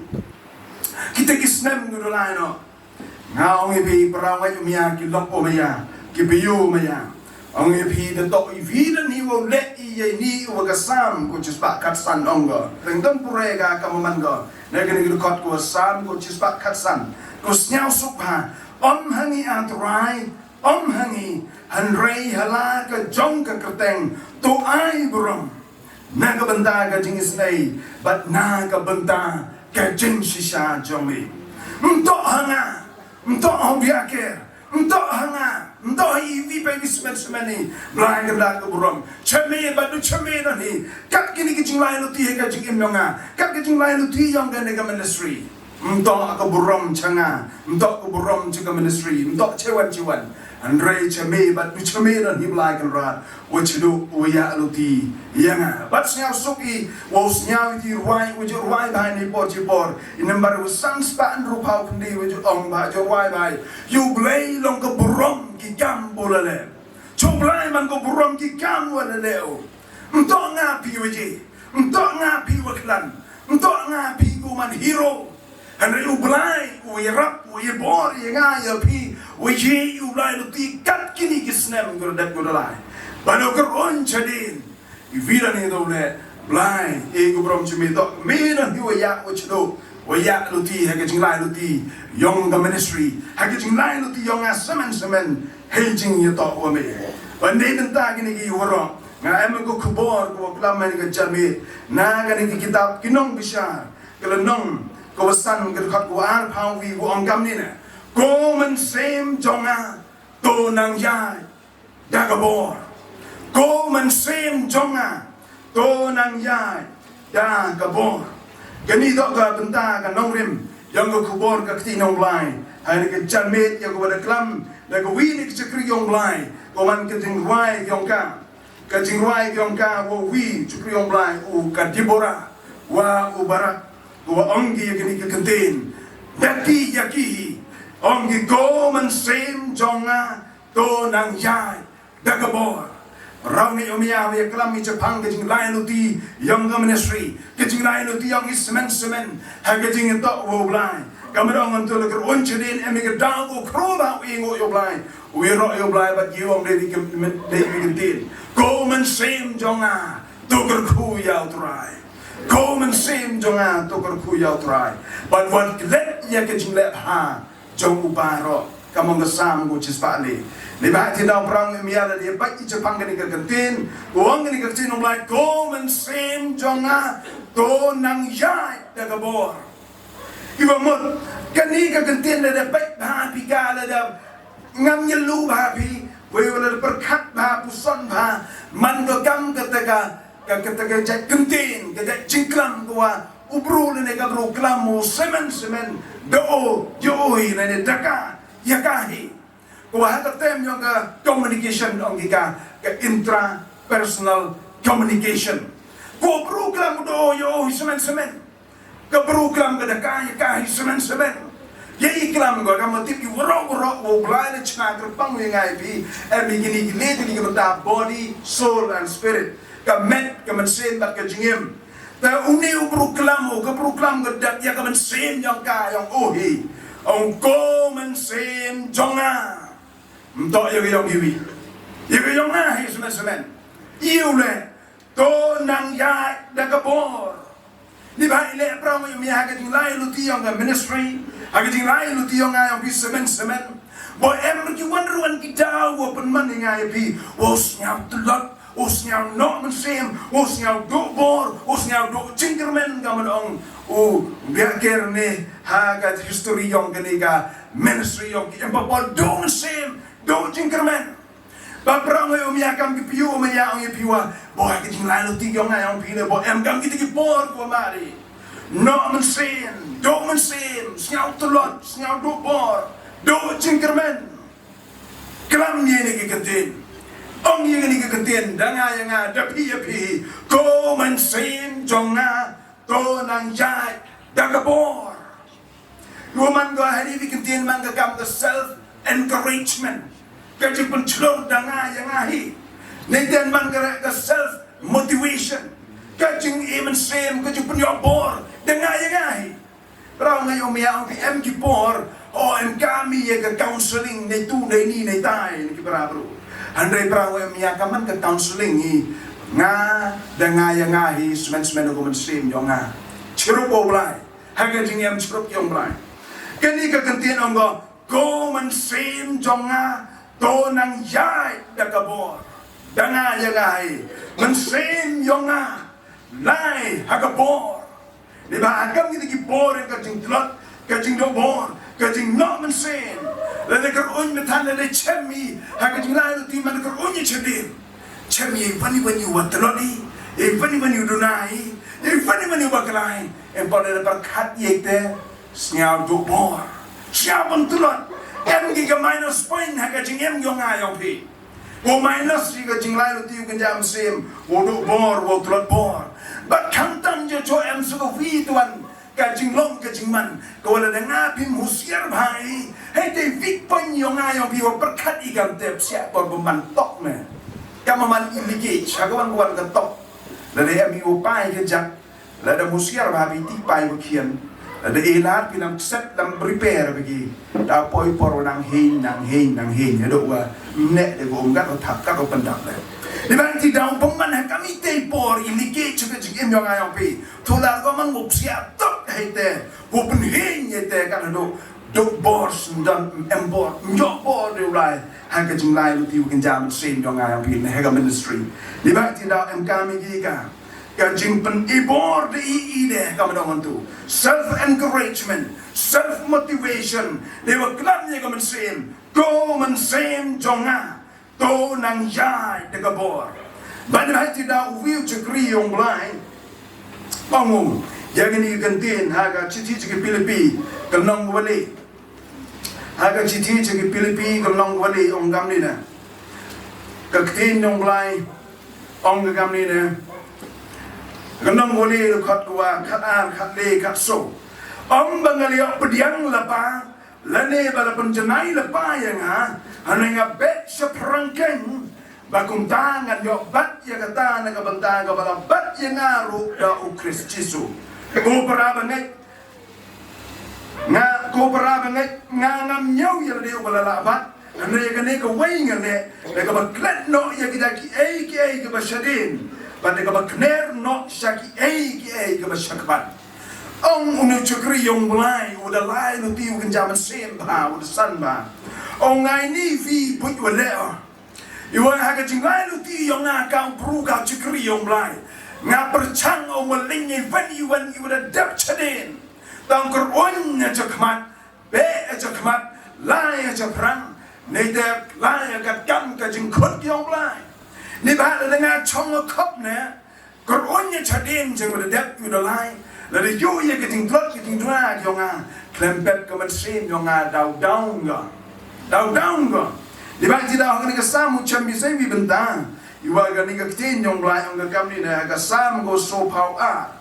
Kita ki snem ngu lai no. Nga ong ïa phi para wai um ïa ki lok um ïa ki piu um ïa. Ong ïa phi da tok i phi da ni wa leh i ïa ni wa ka Sam ko chispah kat san ong ko. Teng tong pure ka ka maman ko. Na ka ni ka kot ko Sam ko chispah kat san. Ko sñiaw suk ha. Om hangi a Trai, om hangi hynrei hala ka jong ka kyrteng to ai burom. Na ka bynta ka jingisnei bad na ka bynta ka jingshisha jong me. Mto ha nga, mto ha u biake, mto ha nga, mto ha i vi pe vi smen smen i. Blai ka da ka burom. Chame bad du chame na ni. Kat kini ki jinglai luti ha ka jingim yong nga. Kat ki jinglai luti yong ka ne ka ministry. Mto ka burom cha nga, mto ka burom cha ka ministry, mto chewan chewan. Hynrei chame bad du chame na ni Blai kan rat. Wa chidu wa ïa luti ïa nga. Bad sñiaw suk i, wa sñiaw i ti ruai, wa ju ruai bha ni por chi por. I nambar wa san spah hynru phaw khyndai wa ju ong bha ju ruai bha. Ïa u Blai long ka burom ki kam bula le. Chu Blai man ka burom ki kam wa le le o. Mto nga phi wa ji, mto nga phi wa klan, mto nga phi ku man hero. Hynrei u Blai u ïarap u ïabor ïa nga ïa phi u ïa u Blai luti kat kini ki snem gu dep gu lai. Ba no kar on chadien i vida ni do le Blai e gu brom chimi to me na hi u ïa u chdo u ïa luti ha ka jinglai luti yong ka ministry ha ka jinglai luti yong a semen semen hei jing ïa to u me. Ba ne bynta kini ki waro nga em ko khubor ko klam ka jami na kani ki kitab ki nong bishar. Ka lynnong ka wasan ka dkhot ka wa ar phaw wi wa ong kam ni na. Ko mynsiem jong nga to nang ïai da ka bor. Ko mynsiem jong nga to nang ïai da ka bor. Kani dok ka bynta ka nongrim yong ka khubor ka kti nong Blai. Hai ka janmiet yong ka wada klam da ka wi ni ka chakri yong Blai. Ko man ka jingrwai yong ka. Ka jingrwai yong ka wa wi chukri yong Blai u ka Dibora wa u Barak wa ong ki ya kini ka kenten. Daki ya ki hi ong ki ko mynsiem jong nga to nang ïai da ka bor. Rau ngi um ïa, ïa klam ïa shaphang ka jinglai luti ïong ka ministry, ka jinglai luti ïong i semen semen ha ka jingïatoh wa u Blai. Ka mrong antu la kyrun chadien em i ka daw ko khro ba u i ngo ïa u Blai, u i ro ïa u Blai bad ïong dei di kem dei di kem tin. Ko mynsiem jong nga, to kyrkhu ïa u Trai. Ko mynsiem jong nga, to kyrkhu ïa u Trai. Bad wat klet ïa ka jingleh ha jong u baroh. Ka mong ka Salm ko chispah le. Ni ba ti daw prang mi ala dia pai i chapang kani ka kentin. Wang kani ka kentin nong lai ko mynsiem jong nga, to nang ïai da ka bor. Iwa mut kani ka kentin da da pai ba pi ka la da ngam nyalu ba pi. Wei wala da perkat ba puson ba man ko kam ka ta ka ka, ka, ka, ka jait kyntien, ka jait jingklam ka wa u bru lane ka bru klam u semen semen, da o, ïa o hi lane da ka, ïa ka hi. Ka wa ha ka tem ïong ka communication ong ki ka, ka intrapersonal communication. Ka u bru klam u da o, ïa o hi semen semen. Ka bru klam ka da ka, ïa ka hi semen semen. Ïa i klam ka, ka ma tip i warok warok wa u Blai le chna kyrpang wi ngai pi. Em i kini ki le kini ki bynta body, soul and spirit. Ka met, ka mynsiem bad ka jingim. Ta uni u bru klam u, ka bru klam ka da ïa ka mynsiem ïong ka ïong o hi. Ong ko mynsiem jong nga. Mto ïa ka ïong iwi. Ïa ka ïong nga hi semen semen. Iu le. To nang ïai da ka bor. Ni ba i leh prong ïa mi ha ka jinglai luti ïong ka ministry, ha ka jinglai luti ïong nga ïong pi semen semen. Bo em ki wan ruan ki daw wa pynman ïa nga ïa pi, wa u sngaw tlot, u sngaw noh mynsiem, u sngaw duh bor, u sngaw duh jingkyrmen ka man ong u biaker ni ha ka history ïong kani ka ministry ïong ki em ba bo duh mynsiem, duh jingkyrmen. Ba prang ïa u mia kam ki piu u mia ong ïa piwa. Bo ha ki jinglai luti ïong nga ïong pi ne bo em kam ki ti ki bor ko mari. Noh mynsiem, duh mynsiem, sngaw tlot, sngaw duh bor, duh jingkyrmen. Klam ïa ni ki kyntien. Ong ïa ni ki kyntien, da nga ïa nga, da pi ïa pi. Ko mynsiem jong nga, to nang ïai da ka bor. Ïa man ka ha ri wi kyntien man ka kam ka self encouragement. Ka jingpynchlur da nga ïa nga hi. Nei ten man ka re ka self motivation. Ka jing i mynsiem, ka jingpynïoh bor da nga ïa nga hi. Rau nga ïa u mia ong em ki por, o em ka mi ïa ka counseling nei tu nei ni nei tai nei ki bra bru. Hynrei rau nga ïa u mia ka man ka counseling hi. Nga da nga ïa nga hi semen semen ko mynsiem ïong nga. Chirup u Blai. Ha ka jingim chirup ïong Blai. Kani ka kyntien ong ko, ko mynsiem jong nga, to nang ïai da ka bor. Da nga ïa nga hi. Mynsiem ïong nga, lai ha ka bor. Ni ba ha kam ki ki bor ka jingtlot, ka jingduh bor, ka jingnoh mynsiem. Lada kyrun mynta lada chem i, ha ka jinglai luti man kyrun i chedir. Chem i, wan i wan i wa tlot i, i wan i wan i u duna i, i wan i wan i wa klai. Em pon lada pyrkhat i te, sngaw duh bor. Sngaw pon tlot. Em ki ka minus point ha ka jingim ïong nga ïong phi. Ko minus i ka jinglai luti u kynja mynsiem, ko duh bor, ko tlot bor. Bad khamtam jo jo em sa ka wi tuan, ka jinglong ka jingman, ka wala da nga phim husiar bha i, hei te weak point ïong nga ïong phi wa pyrkhat i kam te psiah por bymman tok ne. Ka ma man i leakage, ha ka wan ka wan ka tok. Lada em i u pai ka jak, lada husiar bha phi ti pai wa khian. Lada i lad phi lam set lam prepare bagi. Da poi por nang hin, nang hin, nang hin. Haduh wa mne de ko um gat wa thap gat wa pyndap le. Ni bang ti daw pynman ha kam i te por i leakage ka jingim ïong nga ïong phi. Thu lar ko man wa psiah tok hei te. Wa pynhin hei te kan haduh. Duh bor sendon em bor. Ym ïoh bor de u Blai. Ha ka jinglai luti wa kynja mynsiem ïong nga ïong phi ne ha ka ministry. Ni bang ti daw em kam i ki ka. Ka jingpynibor de i i de ka mdong antu. Self encouragement, self motivation. De wa klam ïa ka mynsiem. Ko mynsiem jong nga. To nang ïai da ka bor. Ban hai ti da u wiu chakri ïong Blai. Ong u. Ïa kani ka kyntien ha ka chithi cha ki Philippi. Ka nong wali. Ha ka chithi cha ki Philippi ka nong wali ong kam ni na. Ka ktien ïong Blai. Ong ka kam ni na. Ka nong wali rukhot kwa khat ar khat le khat so. Ong ba nga liok pdiang lapa. Lane ba la pynjanai lapa ïa nga. Hane nga beh sha phrang keng. Ba kumta ngan ïoh bat ïa kata na ka bynta kaba la bat ïa nga ruh da U Khrist Jisu. Ko para bangeit, nga, ko para bangeit, nga ngam ñiew ïa lade uba la lah bat. Hynrei ïa kane kawei nga leh, da kaba klet noh ïa kita kiei kiei kiba shadien, bad da kaba kner noh sha kiei kiei kiba shakhmat. Ong une u shakri jong U Blai, u da lai luti, u kynja mynsiem bha, u da san bha. Ong nga ini phi buit wa leh. Iwa ha ka jinglai luti jong nga ka u bru ka shakri jong U Blai, nga pyrshang, ong, maling ïa iwei ïa iwei iwa da dep shadien. Tang kyrwan ïa shakhmat, beh ïa shakhmat, lai ïa shaphrang. Neite lai ïa katkam ka jingkhot jong U Blai. Ni ba lada nga shong ha khop ne, kyrwan ïa shadien jong u da dep, u da lai. Lada ïoh ïa ka jingtlot ka jingduna jong nga, khlem pep ka mynsiem jong nga daw down ka. Daw down ka. Ni ba ti daw ha kane ka Salm u shem bishar wi bynta. Iwa kane ka ktien jong U Blai ong ka kam ni na ka Salm ko sophaw ar.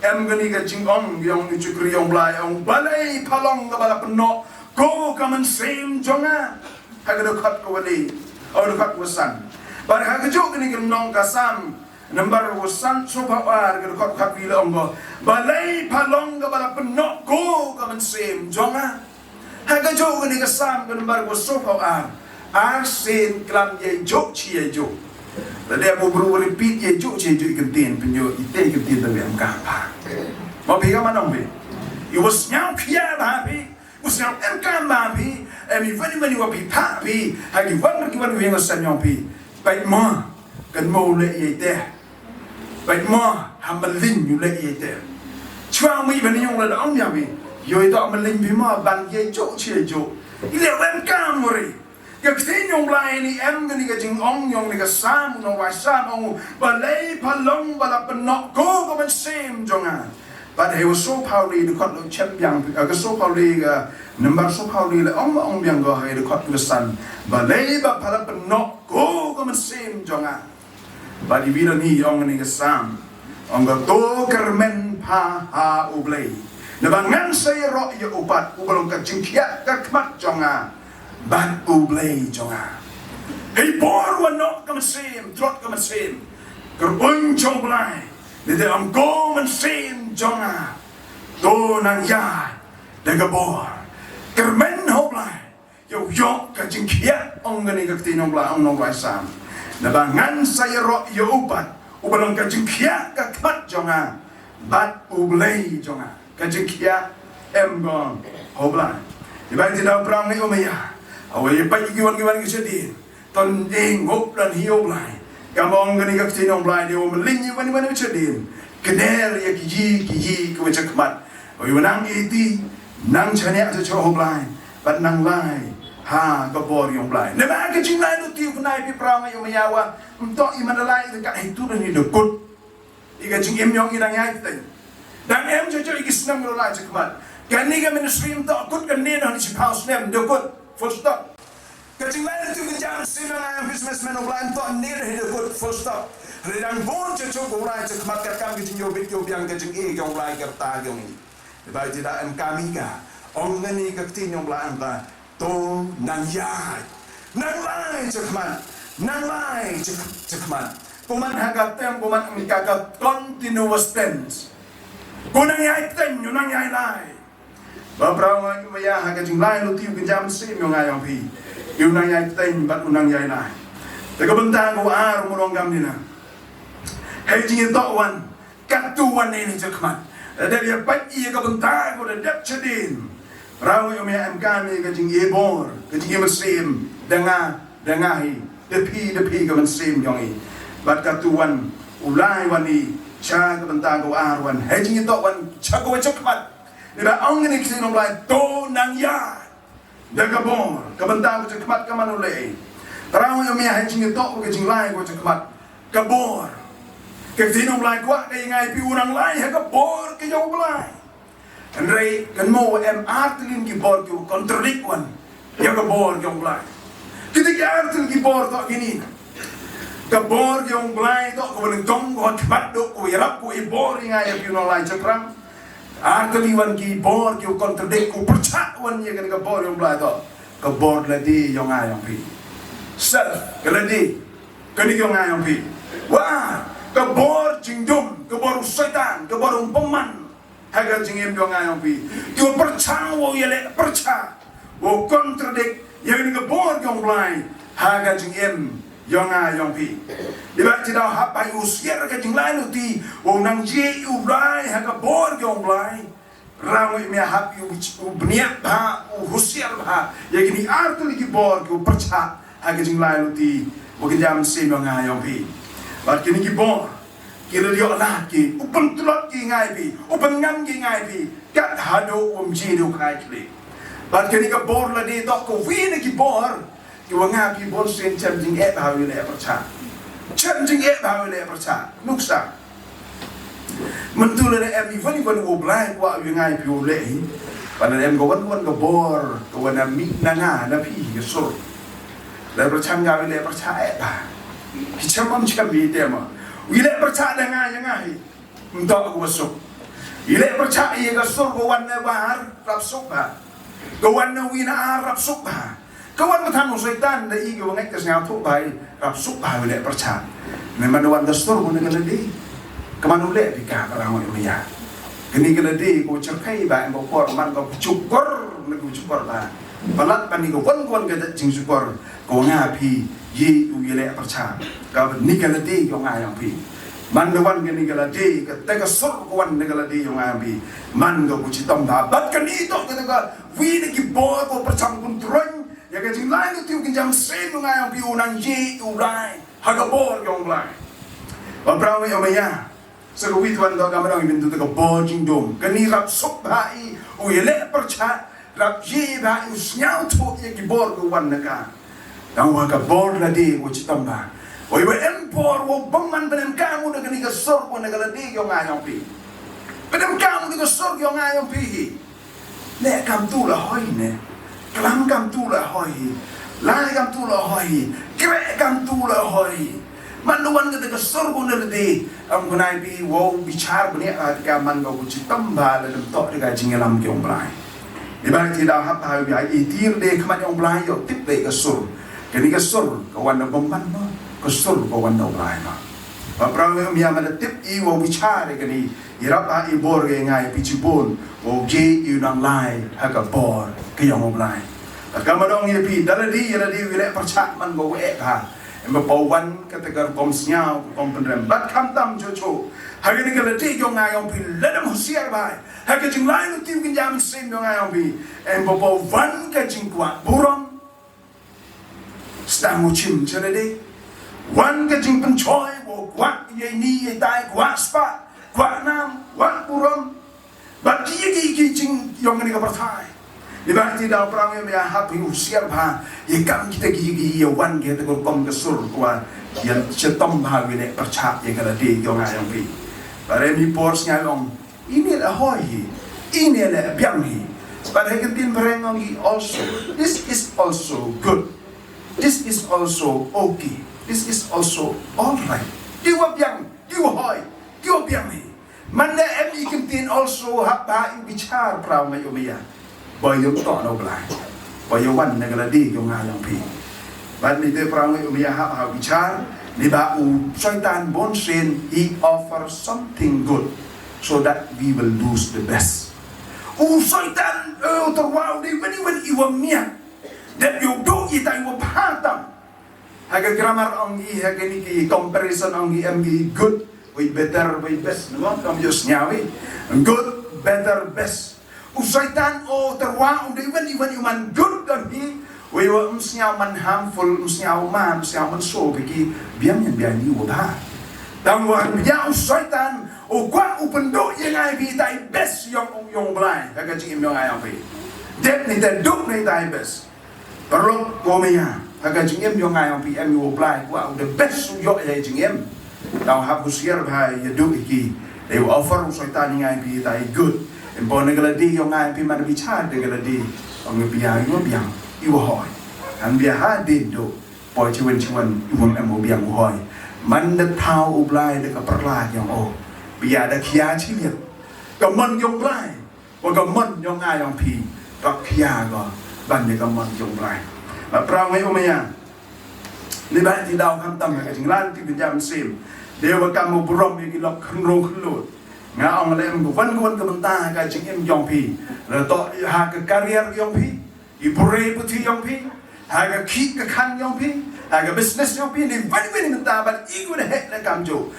Em kane ka jingong jong u shakri jong U Blai, ong balei pha long kaba la pynnoh ko ka mynsiem jong nga. Ha ka dkhot ka wali, o dkhot ka wasan. Bad ha ka juh kane ka nong ka Salm number wasan sophaw ar ka dkhot khatwi la ong ko, balei pha long kaba la pynnoh ko ka mynsiem jong nga. Ha ka juh kane ka Salm ka number ko sophaw ar. Ar sien klam ïa juh chi ïa juh. Lada ïa u bru repeat ïa juh chi ïa juh i kyntien pynjuh i te i kyntien tang em ka ba. Mo phi ka manong phi. I wa sñiaw khia ba phi. U sñiaw em ka ba phi. Em i wan i wan i wa phi pha phi. Ha ki wan ki wan wi nga sñiaw phi. Pait mo. Kan mo le ïa te. Peit mo, ha maling u leh ïa te. Chwa mi ban ïong la da ong ïa mi. Ïoh ïa to maling bi mo ban ïa jok chi ïa jok. I leh wem kam ri. Ka ktien jong U Blai ni em kani ka jingong jong ni ka Salm, u nongrwai Salm ong, balei pha long ba la pynnoh ko ka mynsiem jong nga. Bad hei wa sophaw li dkhot lo chem biang, eh, ka sophaw li ka number sophaw li la ong, ong biang ko hei dkhot ka san. Balei ba pha la pynnoh ko ka mynsiem jong nga. Bad i wi lane ong kane ka Salm. Ong ka to kyrmen pha ha U Blei. Naba ngan sa ïaroh ïa u pat uba long ka jingkhiah ka khmat jong nga. Bad U Blei jong nga. Hei bor wa noh ka mynsiem, tlot ka mynsiem. Kyrmen jong U Blai. Naba ong ko mynsiem jong nga. To nang ïaid da ka bor. Kyrmen ha U Blai. Ïa u ïoh ka jingkhiah ong kane ka ktien jong U Blai ong nongrwai Salm. Naba ngan sa ïaroh ïa u pat uba long ka jingkhiah ka khmat jong nga bad U Blei jong nga. Ka jingkhiah em ko ha U Blai. Iba ti da u prang ngi um ïa. Awa ïa pat ki wan ki wan ki shadien. Ton ding ngop lan hi U Blai. Ka mong kane ka ktien jong U Blai dei u mling ïa wan wan shadien. Kner ïa ki ji ki ji ki wa chakhmat. Oi wa nang iti nang chaniah cha cha U Blai. Bad nang lai ha ka bor jong U Blai. Naba ka jinglai luti u nai pi prang ïa u maya wa mto i man lai ka hi tu ni da kut. I ka jingim jong i nang ïai teng. Dang em cha cha i ki snem ro lai chakhmat. Kani ka ministry mto kut kani na ni chi pau snem da kut. Full stop. Ka jinglai luti ka jam sien na ngai businessman U Blai mto ni da hi da kut full stop. Ri dang bun cha cha U Blai chakhmat ka kam ka jingïoh bit ïoh biang ka jingïoh U Blai ka ta jong i. Ba ti da em kami ka. Ong ngani ka ktien jong U Blai ong ka. To nang ïai. Nang lai chakhmat. Nang lai chak-, chakhmat. Kuman ha ka tem kuman em ka ka continuous tense. Ko nang ïai teng, u nang ïai lai. Ba prang wa ïa ha ka jinglai luti u ka jam sien ïa nga ïa phi. U nang ïai teng bad u nang ïai lai. Te ka bynta ka wa ar mu long kam ni na. Hei jingïatoh wan. Katto wan ne ni chakhmat. Da dep ïa pait ïa ka bynta ko da dep chadien. Raw ïa me em ka me ka jingïabor, ka jingïamynsiem, da nga, da nga hi, da phi, da phi ka mynsiem jong i. Bad katto wan, u lai wan i, cha ka bynta ko ar wan, hei jingïatoh wan, cha ko chakhmat. Ni ba ong ni ktien u lai, to nang ïa. Da ka bor, ka bynta ka jingkhmat ka man u leh. Tara u ïa me ha jingïatoh ka jinglai ka jingkhmat. Ka bor. Ka ktien u Blai kwah ka ïa ngai phi u nang lai ha ka bor ka ïa u Blai. Hynrei kan mo em artylli ki bor ki u contradict wan. Ïa ka bor ka ïa u Blai. Kita ki artylli ki bor to kini. Ka bor ka ïa u Blai to ka bor nyngkong ka khmat do ka ïarap ka i bor ïa ngai ïa phi u nang lai chakrang. Artylli wan ki bor ki u contradict u pyrchah wan ïa kane ka bor ïa u Blai to. Ka bor lade ïa nga ïa phi. Self ka lade. Kane ki ong nga ong phi. Wa, ka bor jingdum, ka bor u Soitan, ka bor u bymman ha ka jingim jong nga ong phi. Ki wa pyrchang wow ïaleh pyrchah, wow contradict ïa kane ka bor jong u Blai ha ka jingim jong nga ong phi. Dei ba, te da hap ba u siar ka jinglai luti wow nang jia u Blai ha ka bor jong u Blai. Rangwi mia hap u bniah bha, u husiar bha ïa kine artylli ki bor ki u pyrchah ha ka jinglai luti wa ka jam sim jong nga ong phi. Bad kine ki bor ki la dei ïoh lad ki, u pyntlot ki ngai phi, u pynngam ki ngai phi, kat haduh um jia da u khaikli. Bad kine ka bor la dei toh ka wi na ki bor ki wa nga phi bun sien chem jingeh bha wi leh pyrchah. Chem jingeh bha wi leh pyrchah. Nuksa. Mynta lada em i wan i wan u Blai kwah u ngai phi u leh hi. Bad lada em ka wan wan ka bor ka wan na mi na nga na phi ka sur. Leh pyrchah nga wi leh pyrchah eh bha. Ki chem am chem i te ma. Wi leh pyrchah da nga ïa nga hi. Mynta ka wa suk. Wi leh pyrchah ïa ka sur ka wan na bar rap suk bha. Ka wan na wi na ar rap suk bha. Ka wan ka than u Soitan da i ka wa ngeit ka sngewthuh bha i rap suk bha wi leh pyrchah. Mynta wan ka sur ka wan na ka lade. Ka man u leh phi ka para ngoi u ya. Kane ka lade ka wa cherkai bha em ka por man ka wa chukor na ka wa chukor bha. Palat pan i ka wan ka wan ka jingchukor ka wa nga phi ye u ye leh pyrchah. Ka ni ka lade ka wa nga ong phi. Man da wan kane ka lade ka te ka sur ka wan na ka lade ka wa nga ong phi. Man ka wa chitom bha. Bad kane toh ka te ka wi na ki bor ko pyrchang pun truñ ïa ka jinglai na tiu ki jam sem nga ong phi u nang ye u lai ha ka bor yong lai. Ba brau ïa ma ya. Sa ka wi tuan to ka ma dong i bin tu ka bor jingdum. Kane rap suk bha i u ye leh pyrchah rap ye bha i u sngewthuh ïa ki bor ka wan na ka. Tang wa ka bor lade wa chitom bha. Wa i wa em bor wa bang man ba em ka mu na kane ka sur wa na ka lade yong nga ong phi. Ba em ka mu na ka sur yong nga ong phi hi. Leh kam tu la hoi ne. Klam kam tu la hoi. Lai kam tu la hoi. Kreh kam tu la hoi. Man da wan ka te ka sur ko na lade. Am kunai bi wow bichar bne ka ka man ka ku chitom bha la dem tok de ka jingïalam ki ong Blai. Di ba ti da hap ha bi ai i tir de khmat ong Blai yo tip de ka sur. Kane ka sur ka wan na bom man ma. Ka sur ka wan na Blai ma. Ba brau ïa ma da tip i wow bichar de kane. I rap ha i bor ke ngai pi chibun. Wow ge i nang lai ha ka bor ke yong u Blai. Ka ma dong ïa pi da lade ïa lade wi leh pyrchah man ko we ha. Em ba wan ka te ka rukom sngewthuh rukom pynrem. Bad kham tam cho cho. Ha kane ka lade yong ngai yong pi la dem husiar bha. Ha ka jinglai na tiu ki jam sem yong ngai yong pi. Em ba wan ka jingkwah burom. Sdang u chim cha lade. Wan ka jingpynchoi, wa kwah ïa ni ïa tai, kwah spah, kwah nam, kwah burom. Bad ki ki ki jing yong ni ka pyrthai. Ni ba ti da prang ïa hap ïa u siar bha. Ïa kam kita ki ki ïa wan kita ka rukom ka sur kwah ïa chitom bha wi leh pyrchah ïa ka lade yong ngai yong pi. Ba re mi por sngai ong Ine la hoi hi. Ine la biang hi. But I can tin pareng ong hi also. This is also good. This is also okay. This is also all right. Di wa biang, di wa hoi, di wa biang hi. Man la em i kan tin also hap ba i bichar pra ma yu mia. Ba yu to no Blai. Ba yu wan na ka lade yu nga yong pi. Ban ni te pra ma yu mia hap ha bichar. Ni ba u Soitan bon sen he offer something good. So that we will lose the best. U Soitan, eh, u tyrwa u dei wen i wen i wa miat. Dep ïoh duh i ta i wa bha tam. Ha ka grammar ong i, ha kani ki comparison ong i em ki good, wei better, wei best. Namo, kam ïoh snyaw i. Good, better, best. U Soitan u tyrwa u dei wen i wen i man good dang hi. Wei wa um snyaw man harmful, um snyaw man, um snyaw man so, biki biang yan biang ni wa bha. Tang wa biang u Soitan, u kwah u pynduh ïa ngai bi tai best yong u yong Blai, ha ka jingim yong ngai yong pi. Dep ni ta duh ni tai best. Paralok ko maya, ha ka jingim yong ngai yong pi em yong Blai, kwah u the best u yoh ïa jingim. Tau hap husiar bha ïa duh iki. Dei u offer u Soitan ïa ngai pi tai good. Em pon na ka lade yong ngai pi man bichar na ka lade. Ong ïa biang, ïa biang, ïa hoi. Ang biang ha din duh. Poi chiwen chiwen, ïa em u biang u hoi. Man da thau u Blai da ka parla yong o. Biang da khia chi liat. Ka mon yong Blai. Wa ka mon yong ngai yong pi. Rap khia ko. Ban da ka mon yong Blai. Ba prang ngai u maya. Neibhah te daw khamtam ha ka jinglai lynti bynta mynsiem, dei wa kam u burom ïa ki lok khynroo khynlut. Nga ong lada em ka wan ka wan ka bynta ha ka jingim yong phi, la toh ha ka career yong phi, i pule puthi yong phi, ha ka khih ka khan yong phi, ha ka business yong phi, ne wan wan bynta bad i wan heh la kamjooh.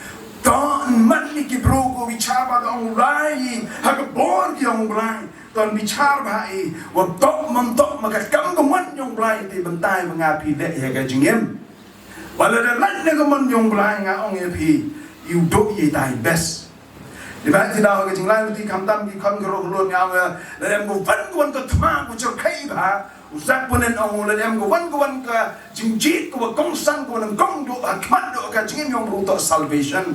To ym man ïa ki briew kiba bichar bad ong u Blai ha ka bor yong u Blai. To ym bichar bha i wa toh ym toh, ma ka kam ka mon yong u Blai te bynta ba nga phi leh ha ka jingim. Ba lada lait na ka mon yong u Blai nga ong ïa phi, i u duh ïa i tai best. Neibhah te daw ha ka jinglai lynti khamtam ki khon khynroo khynlut nga ong ïa, lada em ka wan ka wan ka thma ka jyrkhei bha, u Zach Poonen ong lada em ka wan ka wan ka jingjied kaba kongsan kaba nyngkong duh ha khmat duh ka jingim yong u briew toh salvation,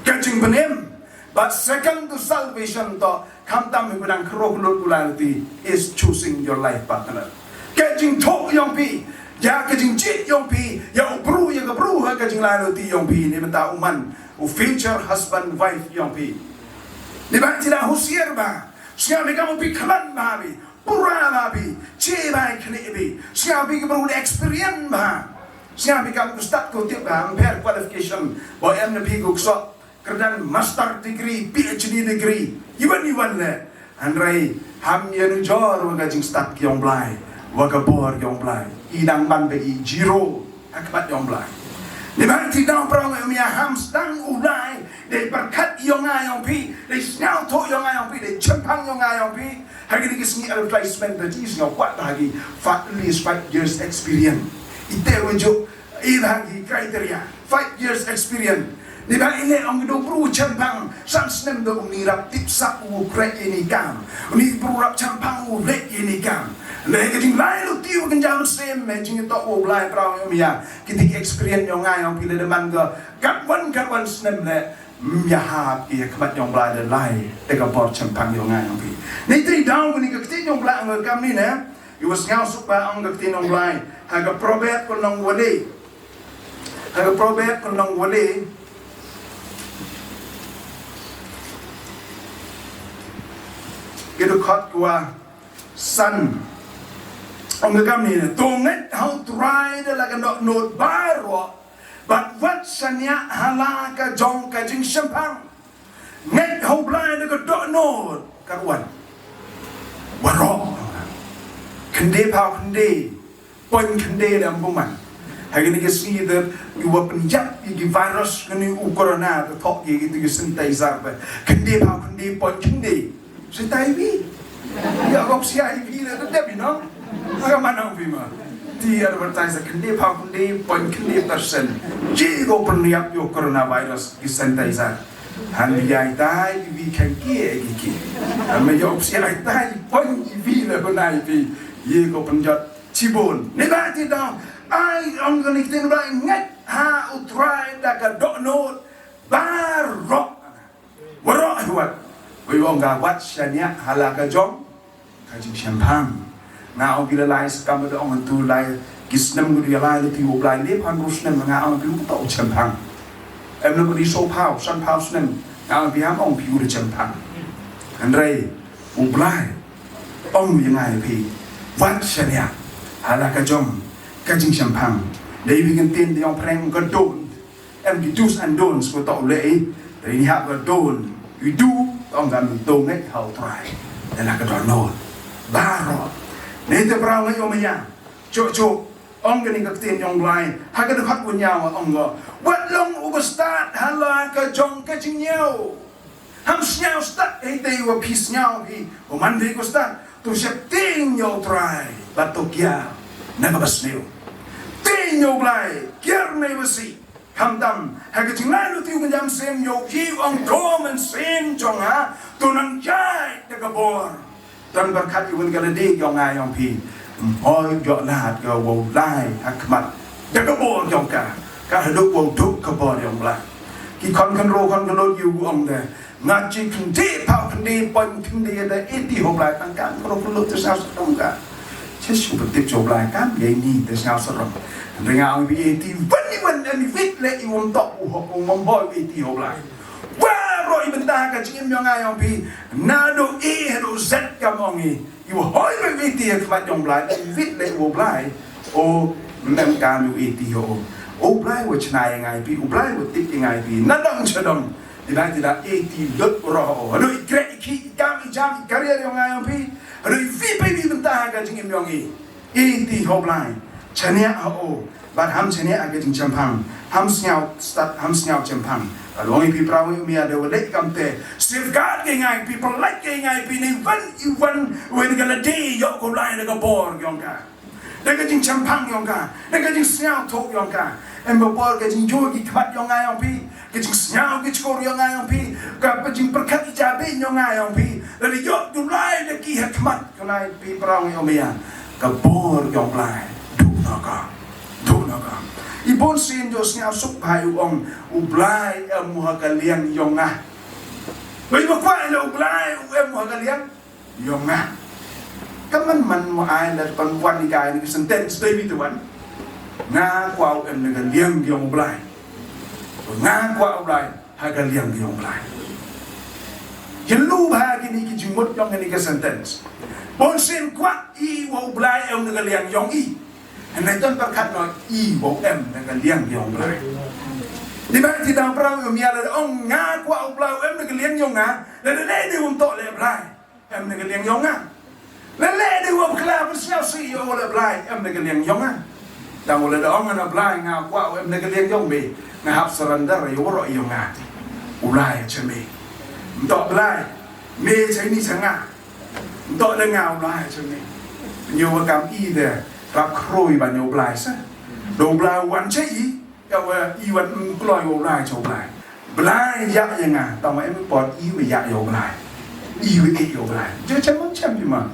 ka jingpynim. But second to salvation toh khamtam hi ba dang khynroo khynlut u lai lynti is choosing your life partner. Ka jingthoh yong phi ïa ka jingjied yong phi ïa u briew, ïa ka briew ha ka jinglai lynti yong phi, ne mynta u man u future husband wife yong phi. Neibhah te daw husiar bha. Sngap phi kam u phi khlad bha phi, pura bha phi, che bha i khlieh phi. Sngap phi ki briew da experience bha. Sngap phi kam u stad ko tip bha, ym pher qualification ba em na phi ko ksoh kyrdan master degree, P H D degree, iwan iwan leh. Hynrei ham ïanujor wa ka jingstad yong u Blai, wa ka bor yong u Blai. I dang man ba i zero ha khmat yong u Blai. Neibhah te daw para nga ong ïa, ham sdang u Blai dei pyrkhat yong nga yong phi, dei sngewthuh yong nga yong phi, dei chemphang yong nga yong phi. Ha kine ki sngi advertisement da ji sngew kwah da ha ki at least five years experience. Ite wa ju i da ha ki criteria five years experience. Neibhah i leh ong ki dei u briew chemphang, san snem da u ni rap tip sap u khreh ïa i kam. U ni briew rap chemphang u leh ïa i kam. Leh ka jinglai lynti wa kynja mynsiem, me jingtoh u Blai para nga ong ïa, ki te ki experience yong nga yong phi lada man ka katwan katwan snem leh. Ym ïahap ki ha khmat yong u Blai da lai da ka bor chemphang yong nga yong phi. Neite daw kane ka ktien yong u Blai ong ka kam ni ne. Iwa sngewsuk ba ong ka ktien yong u Blai ha ka Proverb ka lynnong wa le. Ha ka Proverb ka lynnong wa le, ki dkhot kiwa san. Ong ka kam ni ne, to ngeit ha u Trai da la ka dohnud baroh, bad wat shaniah ha la ka jong ka jingshemphang. Ngeit ha u Blai da ka dohnud, ka wan waroh. Khyndai phaw khyndai, point khyndai leh ym bun man. Ha kine ki sngi da, iwa pynïap ïa ki virus kane u corona, da thoh ïa ki, ïa ki sanitizer ba khyndai phaw khyndai point khyndai. Sa tai wi. Ïa kop sia i wi la da dep i no. Aga mana u wi ma. Te advertise khyndai phaw khyndai point khyndai percent. Ji ko pynïap ïa u coronavirus ki sanitizer. Han ïa i tai i wi khan ki e ki ki. Han ma ïa kop sia i tai point i wi la ko nai wi. Ïa ko pynjot chibun. Neibhah te daw. Ai ong kane ki ktien ba ngeit ha u Trai da ka dohnud baroh. Waroh hi wat. Wei ong ka wat shaniah ha la ka jong ka jingshemphang. Nga ong phi la lai skam da ong tu lai ki snem ngut ïa lai lynti u Blai le phan ru snem nga ong phi u to shemphang. Em na phi so phaw san phaw snem nga ong phi ham ong phi u shemphang. Hynrei u Blai ong ïa nga ïa phi wat shaniah ha la ka jong ka jingshemphang. Dei phi kan tin dei ong phreng ka don. Em ki do's and don'ts ko to leh i. Te ni hap ka don. I do, ong ka mi to ngeit ha u Trai. Te la ka don no. Baroh. Neite para nga ong ïa. Chok chok. Ong kane ka ktien yong u Blai. Ha ka dkhot wa ñiaw ong ko. Wat long u ba stad ha la ka jong ka jingñiaw. Ham sngew stad, hei te wa phi sngew phi. Wa man phi ko stad. To sheptieng ïa u Trai. Bad to kiar na ka ba sniew. Tieng ïa u Blai. Kiar na i ba sih. Khamtam, ha ka jinglai lynti u kynja mynsiem ïa u, ïa u ong ko mynsiem jong nga, to nang jai da ka bor. Don pyrkhat ïa u wan ka lade jong nga jong phi. Ym hoi jok lad ka wow lai ha khmat da ka bor jong ka. Ka haduh wow duk ka bor jong u Blai. Ki khon khynroo khon khynlut ïa u ong de. Nga chi khyndai phaw khyndai point khyndai da eighty ha u Blai tang ka khynroo khynlut te sngewsarong ka. Chi shu pyntip sha u Blai kam ïa ini te sngewsarong. Hynrei nga ong eighty wan i wan em i wit leh i wym tok u hok u wym boi eighty ha u Blai. Waroh i bynta ka jingim jong nga jong phi. Naduh A haduh Z kam ong i. I wa hoi ba eighty ha khmat jong u Blai. I wit leh u Blai. O mem kam u eighty ha u. U Blai wa chna ïa nga ïa phi, U Blai wa tip ïa nga ïa phi nadong shadong. Te da, te da, e ti lut u roh u. Haduh i khreh i khih, i kam i jam, i career ïong nga ïong phi, haduh i vi pa i vi bynta ha ka jingim ïong i. E ti ha U Blai, chaniah ha u. Bad ham chaniah ha ka jingchemphang. Ham sngew stad, ham sngew chemphang. Ka long ïa phi para ngi u mia da wa leh kamte. Safeguard ka ïa nga ïa phi, pynlait ka ïa nga ïa phi, ne wan i wan, wan ka lade ïoh ka U Blai da ka bor ïong ka. Da ka jingchemphang ïong ka, da ka jingsngewthuh ïong ka. Em ba por ka jingjur ki khmat ïong nga ïong phi, ka jingsngew ki chkor ïong nga ïong phi, ka jingpyrkhat ki jabieng ïong nga ïong phi. Da la ïoh U Blai da ki ha khmat, ka nai phi para ngi ïong mia. Ka bor ïong Blai. Duh na ka. Duh na ka. I bun sien jo sngew suk bha u ong, U Blai em ha ka liang ïong nga. Bai ba kwah ïa U Blai u em ha ka liang ïong nga. Ka man man mo ai la pan wan ni ka ni ka sentence dei mi tu wan. Nga kwah u em na ka liang ïong U Blai. Nga kwah U Blai ha ka liang ïong U Blai. Kin lu bha ki ni ki jingmut ïong ni ka sentence. Bun sien kwah i wa U Blai em na ka liang ïong i. Hynrei ton pyrkhat no i wa u em na ka liang ïong U Blai. Ni ba ti dang prang u mia la ong nga kwah U Blai u em na ka liang ïong nga. La dei dei um to le Blai. Em na ka liang ïong nga. Lele de wa kla ba sngewsih ïa u la Blai em na ka liang ïong nga. Tang u la da ong na Blai nga kwah u em na ka liang ïong me. Nga hap surrender ïa u ro ïong nga. U Blai cha me. Nto Blai. Me cha ni cha nga. Nto da nga U Blai cha me. Nyo wa kam i de rap khroi ba nyo Blai sa. Do Blai wan cha i. Ka wa i wan kloi wa U Blai cha U Blai. Blai ïa ïa nga, tang wa em por i wa ïa ïa U Blai. I wa i ïa U Blai. Jo chem chem pi ma.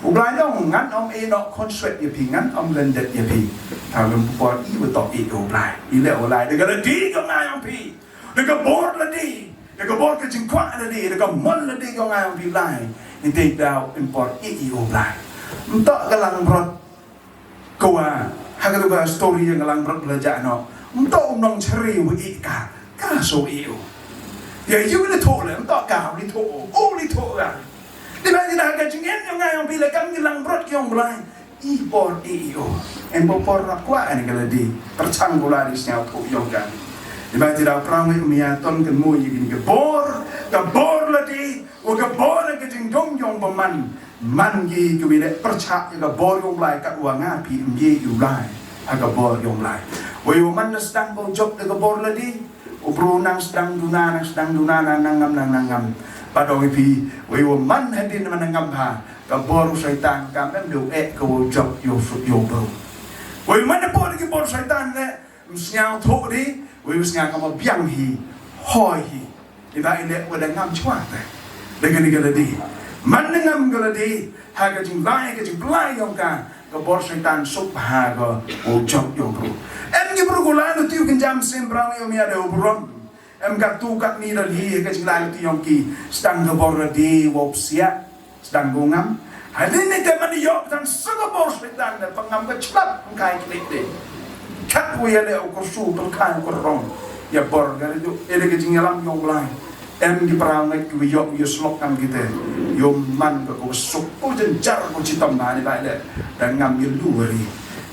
U Blai dong ngan ong e no khon swet ïa pi ngan ong lendet ïa pi. Tang wa em por i wa to i ïa U Blai. I le U Blai. De ka la di ka ngai ong pi. De ka bor la di. De ka bor ka jingkwah la di. De ka mon la di ka ngai ong pi Blai. Ni te dau em por i ïa U Blai. Nto ka lang brot. Ko wa, ha ka tu ka story ïa nga lang brot la ja no. Nto u nong chari u i ka, ka so i u. Ïa yu ni tho le, nto ka u ni tho, u ni tho ka. Di ba ni da ka jingin ïa nga ïong bi le kam ni lang brot ïong Blai. I por i i u. En bo por rap kwah ani ka la di. Perchang ko la di sñiaw tho ïong ka. Di ba ti da prang wi mia ton kan mo ïa ni ka bor, ka bor la di, u ka bor ka jingdong ïong ba man. Man ki ki wi leh pyrchah ïa ka bor yong Blai kat wa nga phi ym ye ïa u Blai ha ka bor yong Blai. Wei u man na sdang ba u jop da ka bor lade. U bru nang sdang duna nang sdang duna nang nangam nang nangam. Ba dong i phi wei u man hadien man nangam ha ka bor u Soitan kam em da u eh ka wa u jop ïa u bru. Wei u man da bor ki bor Soitan leh ym sñiaw thoh de wei u sñiaw kam biang hi hoi hi. Ida i leh wa da ngam chwa te. Da kani ka lade. Man da ngam ka lade ha ka jinglai ka jingpyllai yong ka ka bor Soitan suk bha ka u jop yong bru. Em ki bru ku lai luti u kynjam sim brang yong mia da u bru. Em ka tu ka ni da li ha ka jinglai luti yong ki sdang ka bor lade wa u psiah. Sdang ko ngam. Hadien ni te man ïoh tang sa ka bor Soitan da pangam ka chlap kai klik de. Kat wi ïa le u kursu pyrkhai u kyrong. Ïa bor ka ri ju ïa le ka jingïalam yong Blai. Em ki para ngai ki wi ïoh ïa slok kam kite. Ïoh man ka ko suk ko jynjar ko chitom ba ni ba le. Da ngam ïa lu ri.